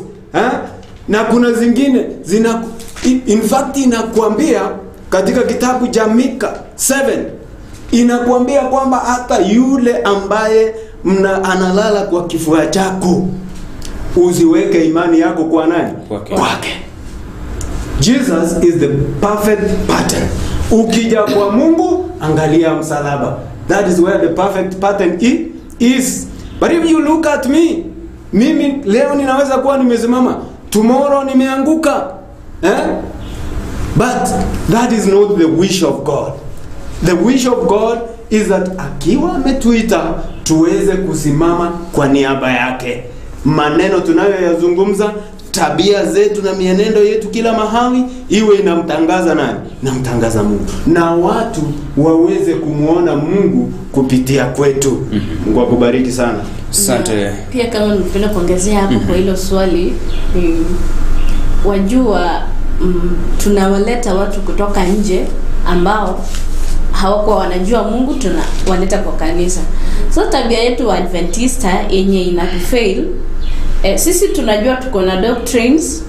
Na kuna zingine zina, in fact inakuambia katika kitabu cha Mika 7 inakuambia kwamba hata yule ambaye analala kwa kifua chako usiweke imani yako kwa nani? Kwake. Kwake. Jesus is the perfect pattern. Ukija kwa Mungu, angalia msalaba. That is where the perfect pattern is. But if you look at me, mimi leo ninaweza kuwa nimesimama, tomorrow nimeanguka. But that is not the wish of God. The wish of God is that akiwa ametuita tuweze kusimama kwa niaba yake. Maneno tunayoyazungumza, tabia zetu na mienendo yetu kila mahali iwe inamtangaza nani? Inamtangaza Mungu. Na watu waweze kumuona Mungu kupitia kwetu. Mungu akubariki sana. Asante. Pia kama ningependa kuongezea hapo kwa hilo swali, wajua tunawaleta watu kutoka nje ambao hawakuwa wanajua Mungu, tunawaleta kwa kanisa. So tabia yetu wa Adventista yenye inatufail, sisi tunajua tuko na doctrines,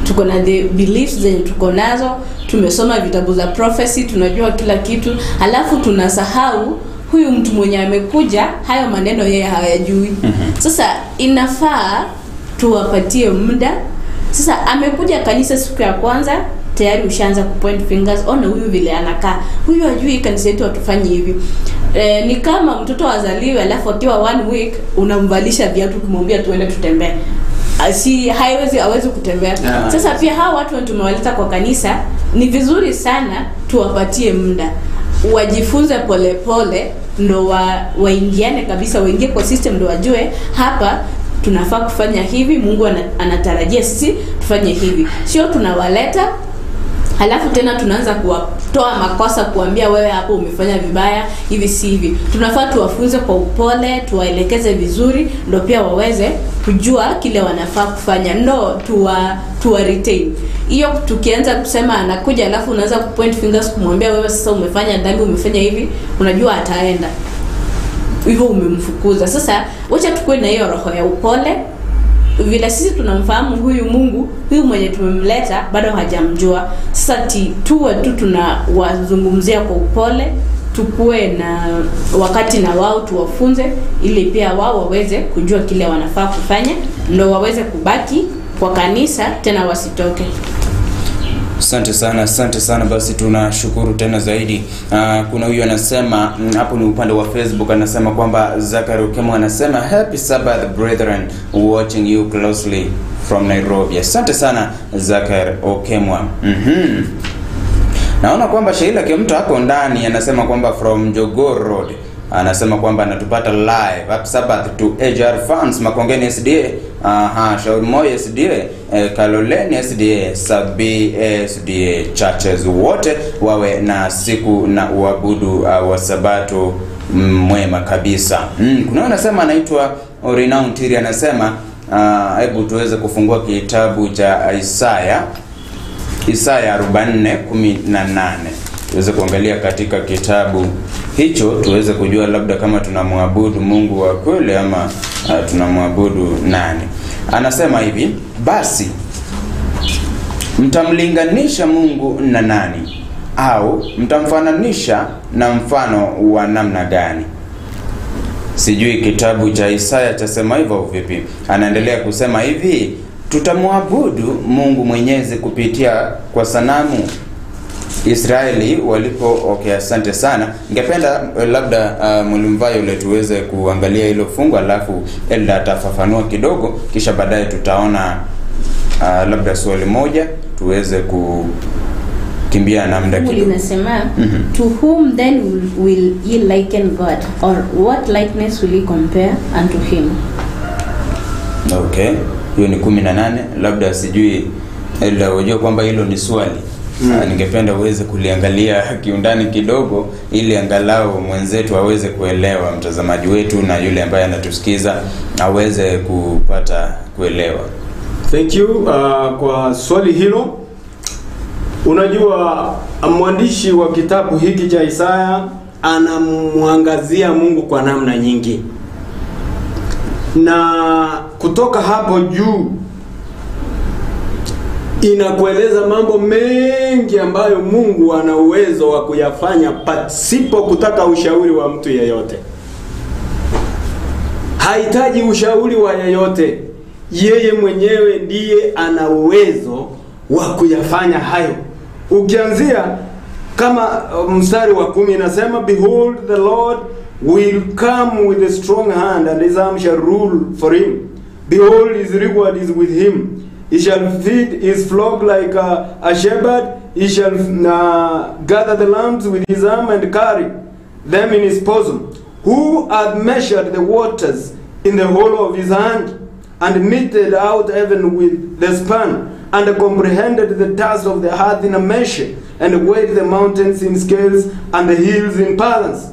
tuko na the beliefs zenye tuko nazo, tumesoma vitabu za prophecy, tunajua kila kitu, halafu tunasahau huyu mtu mwenye amekuja hayo maneno yeye hayajui. Sasa inafaa tuwapatie muda. Sasa amekuja kanisa siku ya kwanza, tayari ushaanza kupoint fingers, ona huyu vile anakaa, huyu hajui kanisa yetu hatufanyi hivi. Ni kama mtoto azaliwe alafu akiwa 1 week unamvalisha viatu kumwambia tuende tutembee. Si haiwezi, hawezi kutembea. Sasa pia hawa watu tumewaleta kwa kanisa, ni vizuri sana tuwapatie muda wajifunze pole pole, ndo waingiane kabisa, waingie kwa system, ndo wajue hapa tunafaa kufanya hivi, Mungu anatarajia sisi tufanye hivi. Sio tunawaleta Halafu tena tunaanza kuwatoa makosa, kuambia wewe hapo umefanya vibaya, hivi si hivi. Tunafaa tuwafunze kwa upole, tuwaelekeze vizuri, ndo pia waweze kujua kile wanafaa kufanya, ndo tuwa retain. Hiyo tukianza kusema anakuja alafu unaanza kupoint fingers kumwambia wewe sasa umefanya dhambi, umefanya hivi, unajua ataenda hivyo, umemfukuza. Sasa wacha tukue na hiyo roho ya upole. Vile sisi tunamfahamu huyu Mungu, huyu mwenye tumemleta bado hajamjua. Sasa tuwe tu tunawazungumzia kwa upole, tukue na wakati na wao, tuwafunze ili pia wao waweze kujua kile wanafaa kufanya, ndio waweze kubaki kwa kanisa tena wasitoke. Asante sana, asante sana. Basi tunashukuru tena zaidi. Kuna huyu anasema hapo ni upande wa Facebook, anasema kwamba Zachary Okemo anasema happy Sabbath brethren, watching you closely from Nairobi. Asante sana Zachary Okemo. Naona kwamba Sheila Kimto hapo ndani anasema kwamba from Jogoo Road, anasema kwamba anatupata live. Happy Sabbath to HR fans Makongeni SDA, Shauri Moyo SDA, Kaloleni SDA, Sabi SDA churches, wote wawe na siku na uabudu wa Sabato mwema kabisa. Kuna anasema anaitwa Renown Tiri, anasema hebu tuweze kufungua kitabu cha Isaya, Isaya 44:18. Tuweze kuangalia katika kitabu hicho tuweze kujua labda kama tunamwabudu Mungu wa kweli ama tunamwabudu nani. Anasema hivi: basi mtamlinganisha Mungu na nani? Au mtamfananisha na mfano wa namna gani? Sijui kitabu cha Isaya chasema hivyo vipi. Anaendelea kusema hivi: tutamwabudu Mungu Mwenyezi kupitia kwa sanamu Israeli walipo. Okay, asante sana. Ningependa labda Mwalimu Violet tuweze kuangalia hilo fungu, alafu Elda atafafanua kidogo, kisha baadaye tutaona labda swali moja tuweze kukimbia na muda kidogo. Linasema, to whom then will ye liken God, or what likeness will ye compare unto him? Okay, hiyo ni 18. Labda sijui Elda, unajua kwamba hilo ni swali. Ningependa uweze kuliangalia kiundani kidogo ili angalau mwenzetu aweze kuelewa, mtazamaji wetu na yule ambaye anatusikiza aweze kupata kuelewa. Thank you kwa swali hilo. Unajua mwandishi wa kitabu hiki cha Isaya anamwangazia Mungu kwa namna nyingi. Na kutoka hapo juu inakueleza mambo mengi ambayo Mungu ana uwezo wa kuyafanya pasipo kutaka ushauri wa mtu yeyote. Hahitaji ushauri wa yeyote. Yeye mwenyewe ndiye ana uwezo wa kuyafanya hayo. Ukianzia kama mstari wa 10 inasema, behold the Lord will come with a strong hand and his arm shall rule for him. Behold his reward is with him. He shall feed his flock like a shepherd. He shall gather the lambs with his arm and carry them in his bosom. Who hath measured the waters in the hollow of his hand, and meted out heaven with the span, and comprehended the dust of the earth in a measure, and weighed the mountains in scales, and the hills in balance?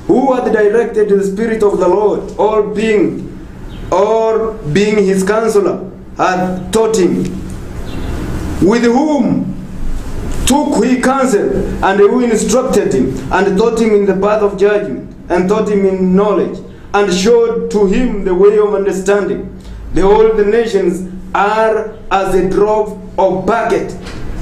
Who hath directed the Spirit of the Lord, or being his counselor, hath taught him? With whom took he counsel, and who instructed him, and taught him in the path of judgment, and taught him in knowledge, and showed to him the way of understanding? Behold, the nations are as a drop of bucket,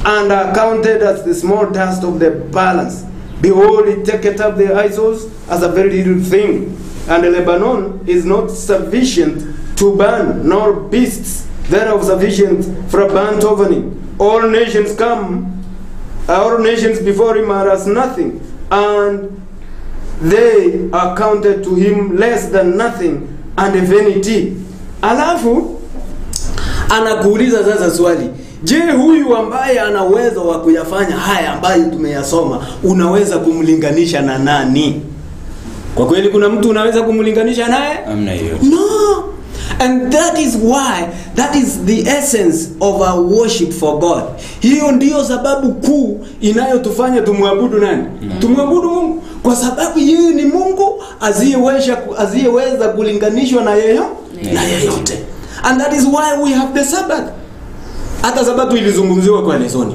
and are counted as the small dust of the balance. Behold, he taketh up the idols as a very little thing, and Lebanon is not sufficient to burn, nor beasts thereof sufficient for a burnt offering. All nations come, all nations before him are as nothing, and they are counted to him less than nothing and a vanity. Alafu anakuuliza sasa swali, je, huyu ambaye ana uwezo wa kuyafanya haya ambayo tumeyasoma, unaweza kumlinganisha na nani? Kwa kweli kuna mtu unaweza kumlinganisha naye? Amna hiyo. No. And that is why, that is the essence of our worship for God. Hiyo ndiyo sababu kuu inayotufanya tumwabudu nani? Tumwabudu Mungu, kwa sababu yeye ni Mungu asiyeweza kulinganishwa na na yeyote. And that is why we have the Sabbath. Hata Sabato ilizungumziwa kwa lesoni.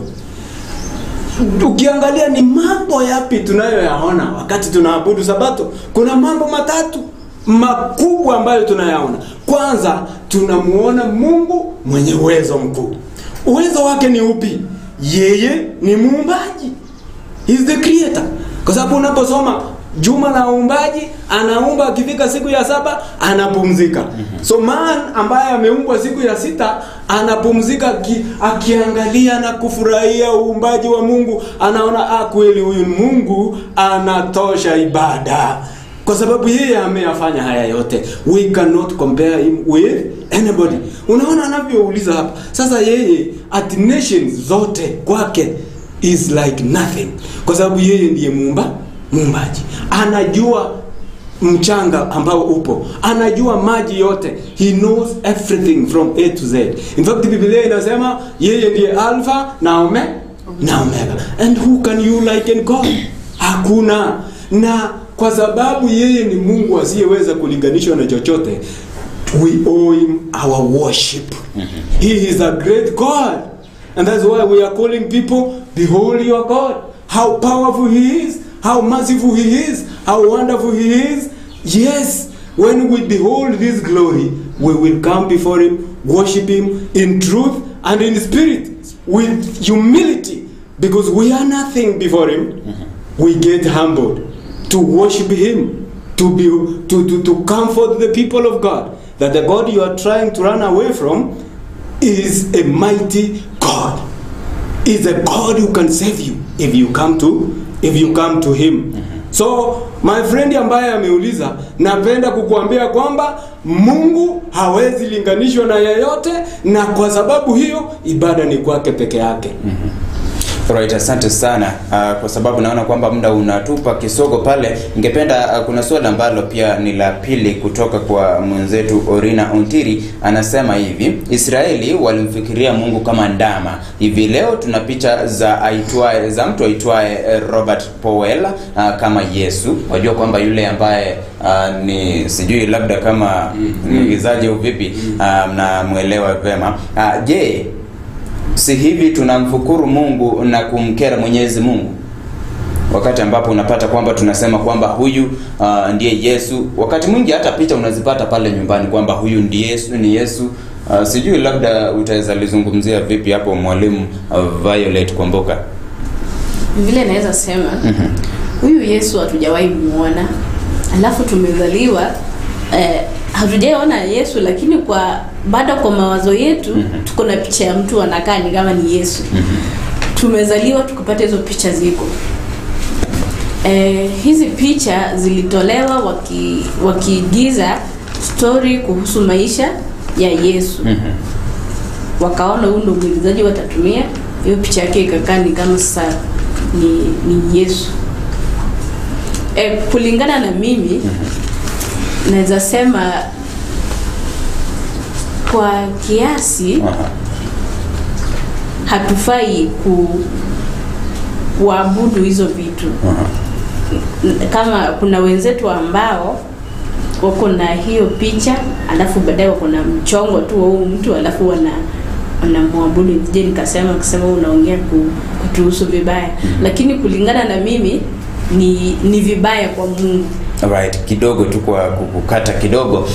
Ukiangalia ni mambo yapi tunayoyaona wakati tunaabudu Sabato, kuna mambo matatu makubwa ambayo tunayaona. Kwanza, tunamuona Mungu mwenye uwezo mkuu. Uwezo wake ni upi? Yeye ni muumbaji. He is the creator. Kwa sababu unaposoma juma la uumbaji, anaumba, akifika siku ya 7 anapumzika. So man ambaye ameumbwa siku ya 6 anapumzika akiangalia na kufurahia uumbaji wa Mungu. Anaona kweli huyu Mungu anatosha ibada, kwa sababu yeye ameyafanya haya yote. We cannot compare him with anybody. Unaona anavyouliza hapa. Sasa yeye at nations zote kwake is like nothing, kwa sababu yeye ndiye muumbaji. Anajua mchanga ambao upo, anajua maji yote. He knows everything from A to Z. In fact, Biblia inasema yeye ndiye Alpha na Omega. And who can you liken God? Hakuna. Na kwa sababu yeye ni Mungu asiyeweza kulinganishwa na chochote, we owe him our worship. He is a great God. And that's why we are calling people, behold your God. How powerful he is, how merciful he is, how wonderful he is. Yes, when we behold this glory, we will come before him, worship him in truth and in spirit, with humility, because we are nothing before him. We get humbled to worship him, to comfort the people of God, that the God you are trying to run away from is a mighty God, is a God who can save you if you come to him. So my friend ambaye ameuliza, napenda kukuambia kwamba Mungu hawezi linganishwa na yeyote, na kwa sababu hiyo ibada ni kwake peke yake. Right, asante sana kwa sababu naona kwamba muda unatupa kisogo pale. Ningependa kuna swali ambalo pia ni la pili kutoka kwa mwenzetu Orina Ontiri. Anasema hivi: Israeli walimfikiria Mungu kama ndama. Hivi leo tuna picha za mtu aitwaye Robert Powell kama Yesu. Wajua kwamba yule ambaye ni sijui labda kama mwigizaji au vipi, mnamuelewa vema. Je, si hivi tunamfukuru Mungu na kumkera Mwenyezi Mungu? Wakati ambapo unapata kwamba tunasema kwamba huyu ndiye Yesu. Wakati mwingi hata picha unazipata pale nyumbani kwamba huyu ndiye Yesu, ni Yesu. Sijui labda utaweza lizungumzia vipi hapo mwalimu Violet Kwamboka? Vile naweza sema, huyu Yesu hatujawahi muona. Alafu tumezaliwa hatujaona Yesu, lakini kwa bado kwa mawazo yetu tuko na picha ya mtu anakaa ni kama ni Yesu. Tumezaliwa tukapata hizo picha ziko. Hizi picha zilitolewa wakiigiza story kuhusu maisha ya Yesu. Wakaona huyu ndio mwigizaji watatumia, hiyo picha yake ikakaa ni kama sasa ni Yesu. Kulingana na mimi, naweza sema kwa kiasi hatufai kuabudu hizo vitu. Kama kuna wenzetu ambao wako na hiyo picha, alafu baadaye wako na mchongo tu wa huyu mtu, alafu wanamwabudu. Je, nikasema kusema unaongea kutuhusu vibaya. Lakini kulingana na mimi ni vibaya kwa Mungu. Right, kidogo tu kwa kukata kidogo.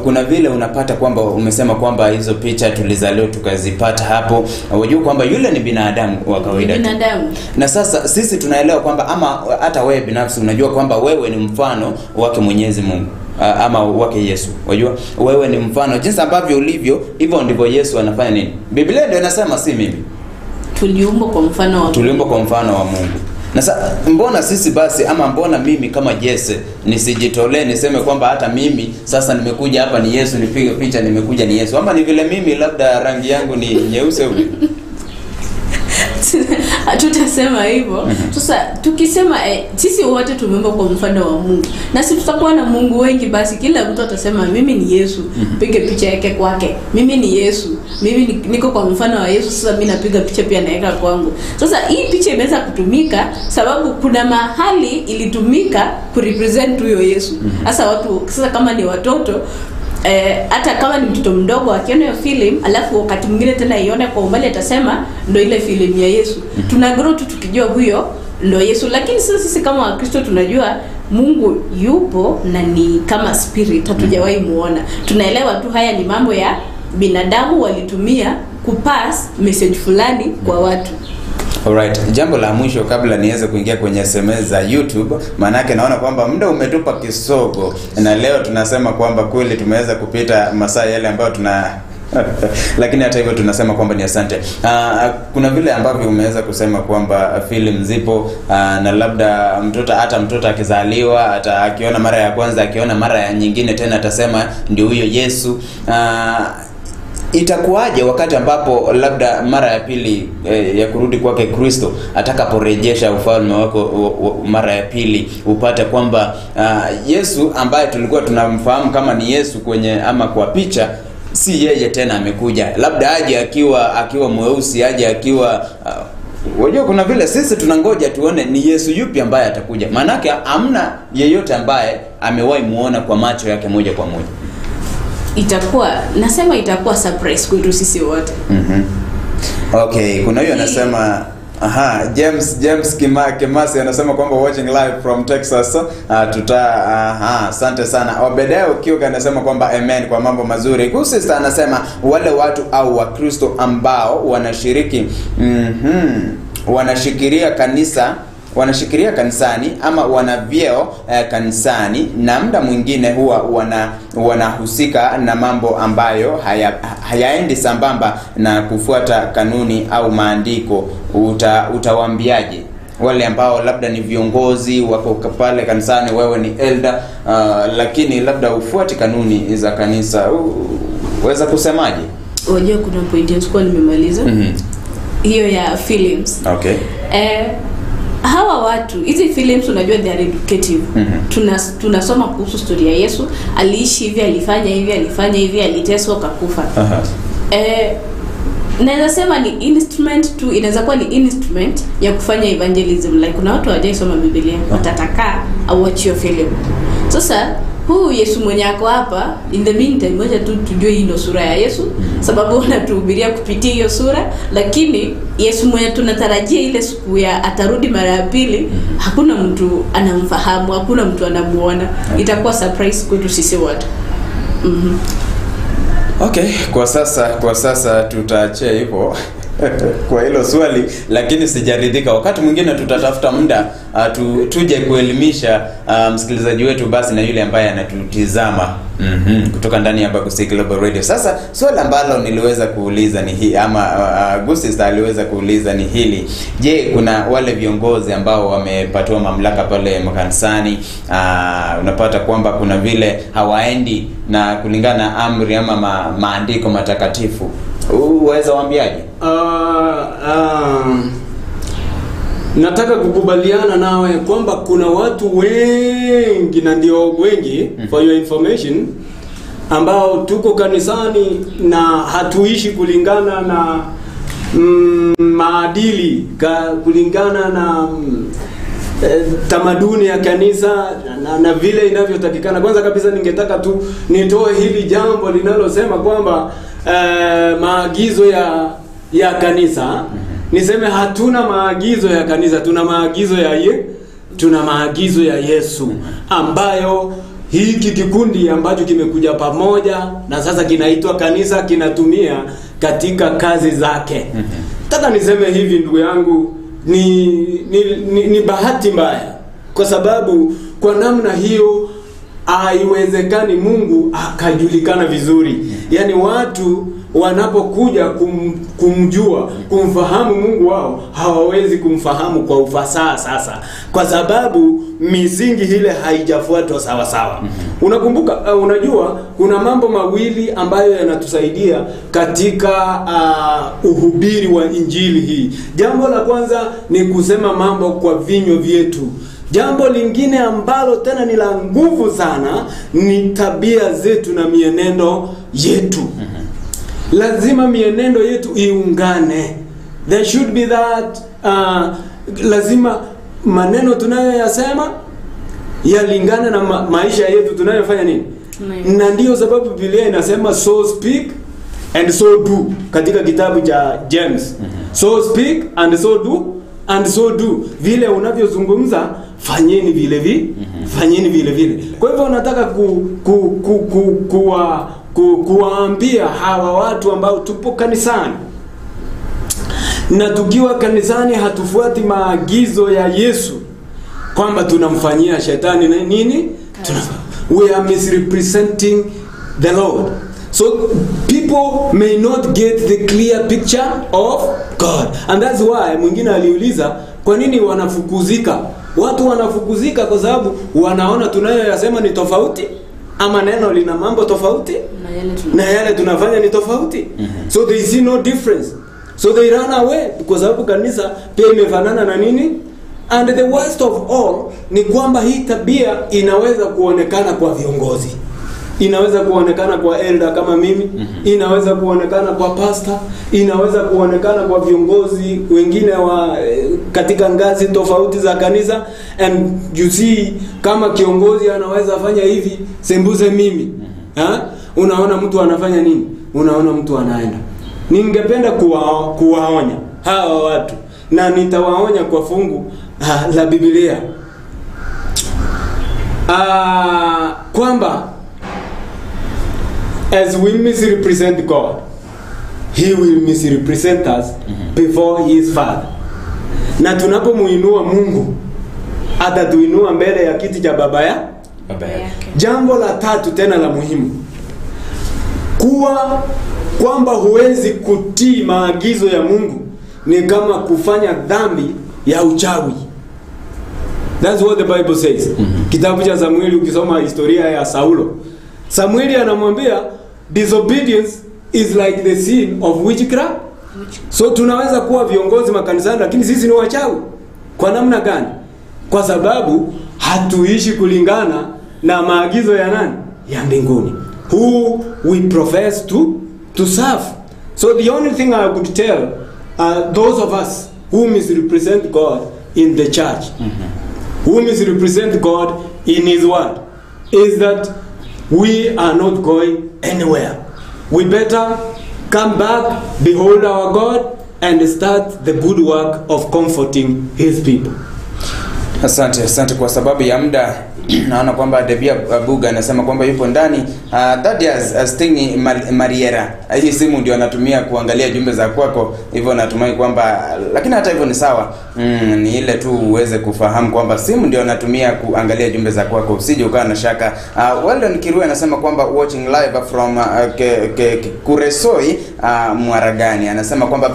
Kuna vile unapata kwamba umesema kwamba hizo picha tulizaliwa tukazipata hapo. Unajua kwamba yule ni binadamu wa kawaida. Binadamu. Na sasa sisi tunaelewa kwamba ama hata wewe binafsi unajua kwamba wewe ni mfano wake Mwenyezi Mungu. Ama wake Yesu. Unajua wewe ni mfano, jinsi ambavyo ulivyo hivyo ndivyo Yesu anafanya nini? Biblia ndio inasema, si mimi. Tuliumbwa kwa mfano wa Mungu. Tuliumbwa kwa mfano wa Mungu. Na sasa mbona sisi basi, ama mbona mimi kama Jesse nisijitolee niseme kwamba hata mimi sasa nimekuja hapa ni Yesu, nipige picha nimekuja ni Yesu, ama ni vile mimi labda rangi yangu ni nyeusi au Hatutasema hivyo. Sasa tukisema sisi wote tumeumbwa kwa mfano wa Mungu, na sisi tutakuwa na Mungu wengi, basi kila mtu atasema mimi ni Yesu, pige picha yake kwake, mimi ni Yesu, mimi niko kwa mfano wa Yesu, sasa mimi napiga picha pia naweka kwangu. Sasa hii picha imeweza kutumika sababu kuna mahali ilitumika kurepresent huyo Yesu. Sasa watu sasa kama ni watoto, hata kama ni mtoto mdogo akiona hiyo film, alafu wakati mwingine tena ione kwa umbali, atasema ndo ile film ya Yesu. Tuna grow tu tukijua huyo ndo Yesu. Lakini sasa sisi kama Wakristo tunajua Mungu yupo na ni kama spirit, hatujawahi muona. Tunaelewa tu haya ni mambo ya binadamu walitumia kupass message fulani kwa watu. Alright, jambo la mwisho kabla niweze kuingia kwenye SMS za YouTube, maanake naona kwamba muda umetupa kisogo, na leo tunasema kwamba kweli tumeweza kupita masaa yale ambayo tuna lakini hata hivyo tunasema kwamba ni asante. Kuna vile ambavyo umeweza kusema kwamba film zipo, na labda mtoto, hata mtoto akizaliwa, hata akiona mara ya kwanza, akiona mara ya nyingine tena atasema ndio huyo Yesu. Itakuwaje wakati ambapo labda mara ya pili ya kurudi kwake Kristo atakaporejesha ufalme wako mara ya pili, upate kwamba Yesu ambaye tulikuwa tunamfahamu kama ni Yesu kwenye ama kwa picha, si yeye tena amekuja, labda aje akiwa mweusi, aje akiwa wajua, kuna vile sisi tunangoja tuone ni Yesu yupi ambaye atakuja, maanake hamna yeyote ambaye amewahi muona kwa macho yake moja kwa moja. Itakuwa, nasema itakuwa surprise kwetu sisi wote. Okay, kuna huyo anasema, aha, James Kimasi anasema kwamba watching live from Texas. Asante sana. Obedeo Kiuka anasema kwamba amen kwa mambo mazuri. Kusista anasema wale watu au Wakristo ambao wanashiriki wanashikiria kanisa, wanashikiria kanisani ama wana vyeo kanisani, na muda mwingine huwa wanahusika na mambo ambayo hayaendi sambamba na kufuata kanuni au maandiko. Utawaambiaje wale ambao labda ni viongozi wako pale kanisani, wewe ni elder, lakini labda ufuati kanuni za kanisa, uweza kusemaje? Unajua kuna point nilikuwa nimemaliza hiyo ya films. Okay. Hawa watu, hizi films unajua they are educative. Tunasoma kuhusu story ya Yesu, aliishi hivi, alifanya hivi, alifanya hivi, aliteswa akakufa. Naweza sema ni instrument tu, inaweza kuwa ni instrument ya kufanya evangelism. Like kuna watu hawajaisoma Biblia, watataka au watch your film. Sasa huyu Yesu mwenye ako hapa, in the meantime wacha tu tujue hii ndio sura ya Yesu, sababu wanatuhubiria kupitia hiyo sura, lakini Yesu mwenye tunatarajia ile siku ya atarudi mara ya pili, hakuna mtu anamfahamu, hakuna mtu anamuona. Itakuwa surprise kwetu sisi wote. Okay, kwa sasa tutaachia hivyo kwa hilo swali, lakini sijaridhika. Wakati mwingine tutatafuta muda tuje kuelimisha msikilizaji wetu basi na yule ambaye anatutizama kutoka ndani ya Bagusi Global Radio. Sasa swali ambalo niliweza kuuliza ni hii, ama Gusista aliweza kuuliza ni hili. Je, kuna wale viongozi ambao wamepatiwa mamlaka pale makanisani, unapata kwamba kuna vile hawaendi na kulingana na amri ama maandiko matakatifu, uweza waambiaje? Nataka kukubaliana nawe kwamba kuna watu wengi, na ndio wengi, for your information, ambao tuko kanisani na hatuishi kulingana na maadili, kulingana na tamaduni ya kanisa na vile inavyotakikana. Kwanza kabisa ningetaka tu nitoe hili jambo linalosema kwamba maagizo ya kanisa. Niseme hatuna maagizo ya kanisa, tuna maagizo ya tuna maagizo ya Yesu, ambayo hiki kikundi ambacho kimekuja pamoja na sasa kinaitwa kanisa kinatumia katika kazi zake. Nataka niseme hivi ndugu yangu, ni bahati mbaya, kwa sababu kwa namna hiyo haiwezekani Mungu akajulikana vizuri. Yaani watu wanapokuja kumjua, kumfahamu Mungu wao, hawawezi kumfahamu kwa ufasaha sasa, kwa sababu misingi ile haijafuatwa sawa sawa. Unakumbuka, unajua kuna mambo mawili ambayo yanatusaidia katika uhubiri wa injili hii. Jambo la kwanza ni kusema mambo kwa vinywa vyetu. Jambo lingine ambalo tena ni la nguvu sana ni tabia zetu na mienendo yetu. Lazima mienendo yetu iungane. There should be that lazima maneno tunayoyasema yalingane na maisha yetu tunayofanya nini? Na ndiyo sababu Biblia inasema so speak and so do katika kitabu cha James. So speak and so do and so do. Vile unavyozungumza fanyeni vile vile, fanyeni vile vile. Kwa hivyo nataka kuwaambia hawa watu ambao tupo kanisani, na tukiwa kanisani hatufuati maagizo ya Yesu, kwamba tunamfanyia shetani na nini? We are misrepresenting the Lord. So people may not get the clear picture of God. And that's why mwingine aliuliza kwa nini wanafukuzika? Watu wanafukuzika kwa sababu wanaona tunayoyasema ni tofauti, ama neno lina mambo tofauti na yale tunafanya ni tofauti. So they see no difference. So they run away kwa sababu kanisa pia imefanana na nini? And the worst of all ni kwamba hii tabia inaweza kuonekana kwa viongozi. Inaweza kuonekana kwa elder kama mimi, inaweza kuonekana kwa pastor, inaweza kuonekana kwa viongozi wengine wa katika ngazi tofauti za kanisa. And you see, kama kiongozi anaweza fanya hivi, sembuse mimi. Ha? Unaona mtu anafanya nini? Unaona mtu anaenda. Ningependa kuwaonya hawa watu, na nitawaonya kwa fungu la Biblia kwamba as we misrepresent God, he will misrepresent us before his Father. Na tunapomuinua Mungu, atatuinua mbele ya kiti cha baba yake. Jambo la tatu tena la muhimu, kuwa kwamba huwezi kutii maagizo ya Mungu ni kama kufanya dhambi ya uchawi. That's what the Bible says. Kitabu cha Samueli, ukisoma historia ya Saulo, Samueli anamwambia disobedience is like the sin of witchcraft. So tunaweza kuwa viongozi makanisani lakini sisi ni wachawi. Kwa namna gani? Kwa sababu hatuishi kulingana na maagizo ya nani? Ya mbinguni, who we profess to serve. So the only thing I could tell those of us who misrepresent God in the church, who misrepresent God in his word, is that we are not going anywhere. We better come back, behold our God, and start the good work of comforting his people. Asante, asante. Kwa sababu ya muda naona kwamba Debia Buga anasema kwamba yupo ndani. Thaddeus Stingi Mariera, hii simu ndio anatumia kuangalia jumbe za kwako, hivyo natumai kwamba, lakini hata hivyo ni sawa. Ni ile tu uweze kufahamu kwamba simu ndio anatumia kuangalia jumbe za kwako, usije ukawa na shaka. Weldon Kirui anasema kwamba watching live from Kuresoi, Mwaragani. Anasema kwamba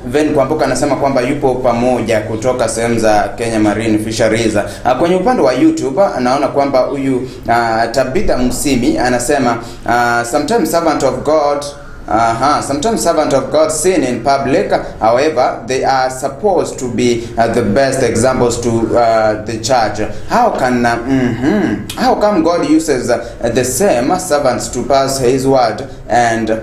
Ven Kwamboka anasema kwamba yupo pamoja kutoka sehemu za Kenya Marine Fisheries. Kwenye upande wa YouTube naona kwamba huyu Tabitha Msimi anasema sometimes servant of God sometimes servant of God sin in public, however they are supposed to be the best examples to the church. How can how come God uses the same servants to pass his word, and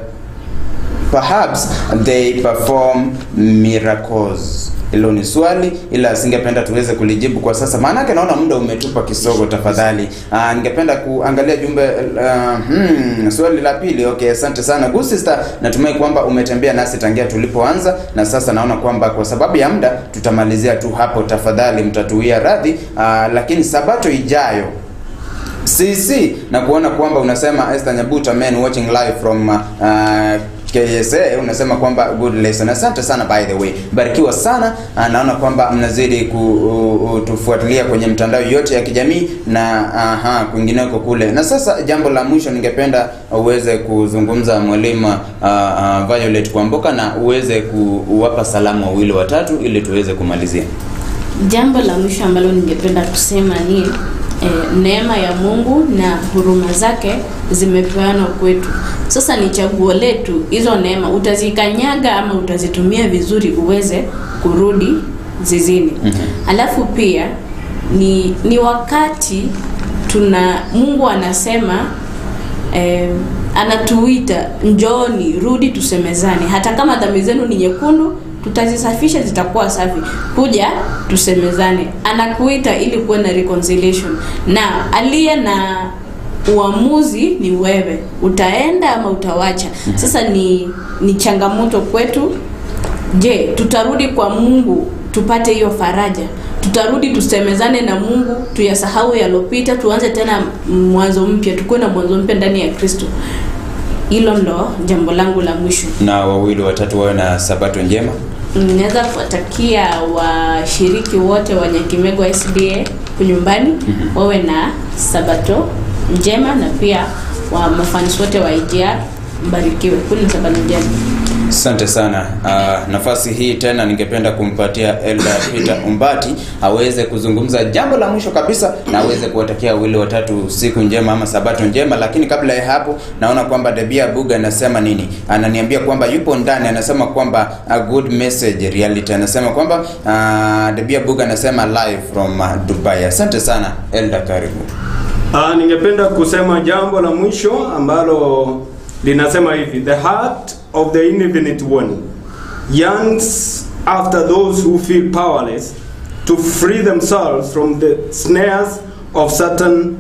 perhaps they perform miracles? Hilo ni swali ila singependa tuweze kulijibu kwa sasa, maana naona muda umetupa kisogo. Tafadhali ningependa kuangalia jumbe swali la pili. Okay, asante sana good sister, natumai kwamba umetembea nasi tangia tulipoanza, na sasa naona kwamba kwa sababu ya muda tutamalizia tu hapo. Tafadhali mtatuia radhi, lakini Sabato ijayo CC na kuona kwamba unasema Esther Nyabuta, man watching live from KSA unasema kwamba good lesson. Asante sana by the way. Barikiwa sana. Naona kwamba mnazidi kutufuatilia kwenye mtandao yote ya kijamii na kwingineko kule. Na sasa jambo la mwisho ningependa uweze kuzungumza mwalimu Violet Kwamboka, na uweze kuwapa salamu wawili watatu ili tuweze kumalizia. Jambo la mwisho ambalo ningependa kusema ni neema ya Mungu na huruma zake zimepeanwa kwetu. Sasa ni chaguo letu, hizo neema utazikanyaga ama utazitumia vizuri uweze kurudi zizini. Alafu pia ni wakati Mungu anasema anatuita, njooni, rudi tusemezane. Hata kama dhambi zenu ni nyekundu, tutazisafisha zitakuwa safi. Kuja tusemezane. Anakuita ili kuwe na reconciliation. Na aliye na uamuzi ni wewe, utaenda ama utawacha. Sasa ni changamoto kwetu. Je, tutarudi kwa Mungu tupate hiyo faraja? Tutarudi tusemezane na Mungu, tuyasahau yalopita, tuanze tena mwanzo mpya, tukuwe na mwanzo mpya ndani ya Kristo. Hilo ndo jambo langu la mwisho. Na wawili watatu wawe na sabato njema. Ninaweza kuwatakia washiriki wote wa Nyakimego SDA nyumbani wawe na sabato njema, na pia wa mafans wote wa IGR mbarikiwe. Kuna sabato njema. Asante sana. Nafasi hii tena ningependa kumpatia Elder Peter Umbati aweze kuzungumza jambo la mwisho kabisa na aweze kuwatakia wawili watatu siku njema ama sabato njema. Lakini kabla ya hapo, naona kwamba Debia Buga anasema nini? Ananiambia kwamba yupo ndani, anasema kwamba a good message reality. Anasema kwamba Debia Buga anasema live from Dubai. Asante sana Elder, karibu. Ningependa kusema jambo la mwisho ambalo linasema hivi: the heart of the infinite one yearns after those who feel powerless to free themselves from the snares of Satan,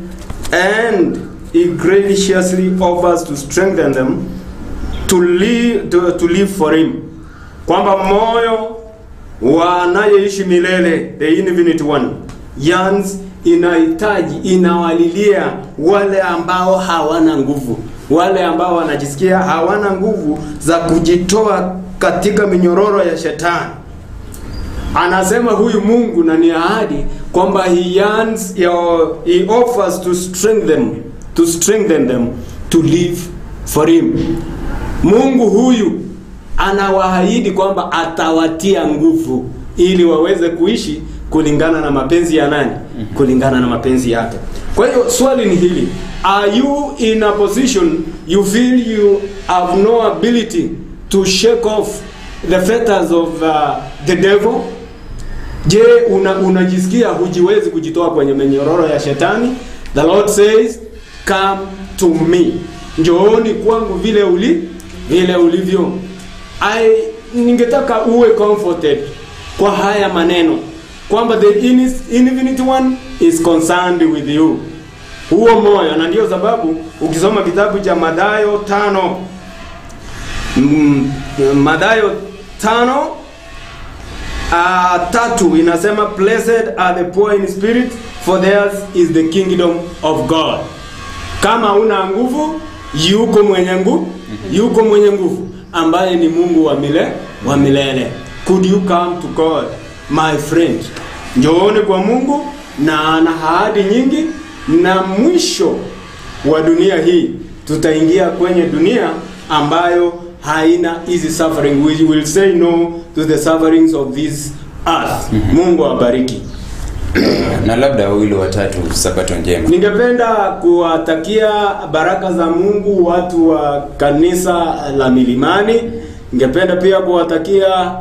and he graciously offers to strengthen them to live for him. Kwamba moyo wa anayeishi milele, the infinite one, yearns, inahitaji, inawalilia wale ambao hawana nguvu, wale ambao wanajisikia hawana nguvu za kujitoa katika minyororo ya shetani. Anasema huyu Mungu, na ni ahadi kwamba he yearns, he offers to strengthen them to live for him. Mungu huyu anawaahidi kwamba atawatia nguvu ili waweze kuishi kulingana na mapenzi ya nani? Kulingana na mapenzi yake. Kwa hiyo swali ni hili: are you in a position you feel you have no ability to shake off the fetters of the devil? Je, unajisikia hujiwezi kujitoa kwenye minyororo ya shetani? The Lord says, come to me. Njooni kwangu vile ulivyo. Ningetaka uwe comforted kwa haya maneno kwamba the infinite one is concerned with you. Huo moyo, na ndio sababu ukisoma kitabu cha Mathayo 5, Mathayo 5:3 inasema, blessed are the poor in spirit, for theirs is the kingdom of God. Kama una nguvu, yuko mwenye nguvu, yuko mwenye nguvu ambaye ni Mungu wa milele. Could you come to God, my friend? Njooni kwa Mungu, na ana ahadi nyingi, na mwisho wa dunia hii tutaingia kwenye dunia ambayo haina easy suffering. We will say no to the sufferings of this earth. Mungu awabariki. Na labda wawili watatu sabato njema. Ningependa kuwatakia baraka za Mungu watu wa kanisa la Milimani. Ningependa pia kuwatakia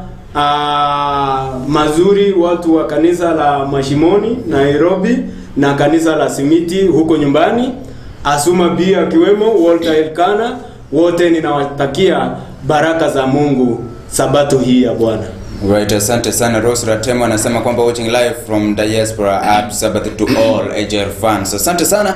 mazuri watu wa kanisa la Mashimoni Nairobi, na kanisa la Simiti huko nyumbani, Asuma B akiwemo Walter Elkana. Wote ninawatakia baraka za Mungu sabato hii ya Bwana. Right, asante sana. Rose Ratemo anasema kwamba watching live from diaspora, happy Sabbath to all AJR fans. Asante sana.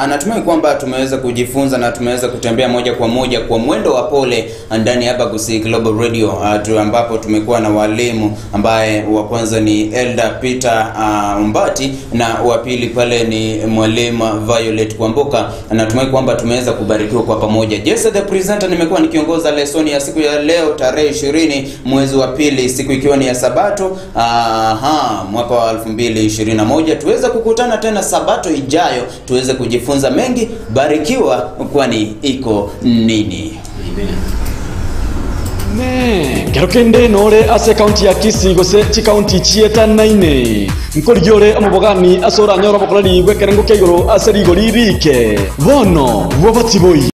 Natumai kwamba tumeweza kujifunza na tumeweza kutembea moja kwa moja kwa mwendo wa pole ndani ya Abagusii Global Radio, ambapo tumekuwa na walimu ambaye wa kwanza ni Elder Peter Umbati na wa pili pale ni mwalimu Violet Kwamboka. Natumai kwamba tumeweza kubarikiwa kwa pamoja. Jesse the presenter, nimekuwa nikiongoza lesoni ya siku ya leo tarehe 20 mwezi wa pili, siku ikiwa ni ya Sabato, mwaka wa 2021. Tuweze kukutana tena Sabato ijayo tuweze kujifunza mengi. Barikiwa, kwani iko nini? Amen. Kero nore ase kaunti ya Kisii gose chikaunti chieta 9 nkorigiore omobogani ase oranyora obokoreri bw'ekerengo kia igoro ase rigori rike bono bwobatiboi.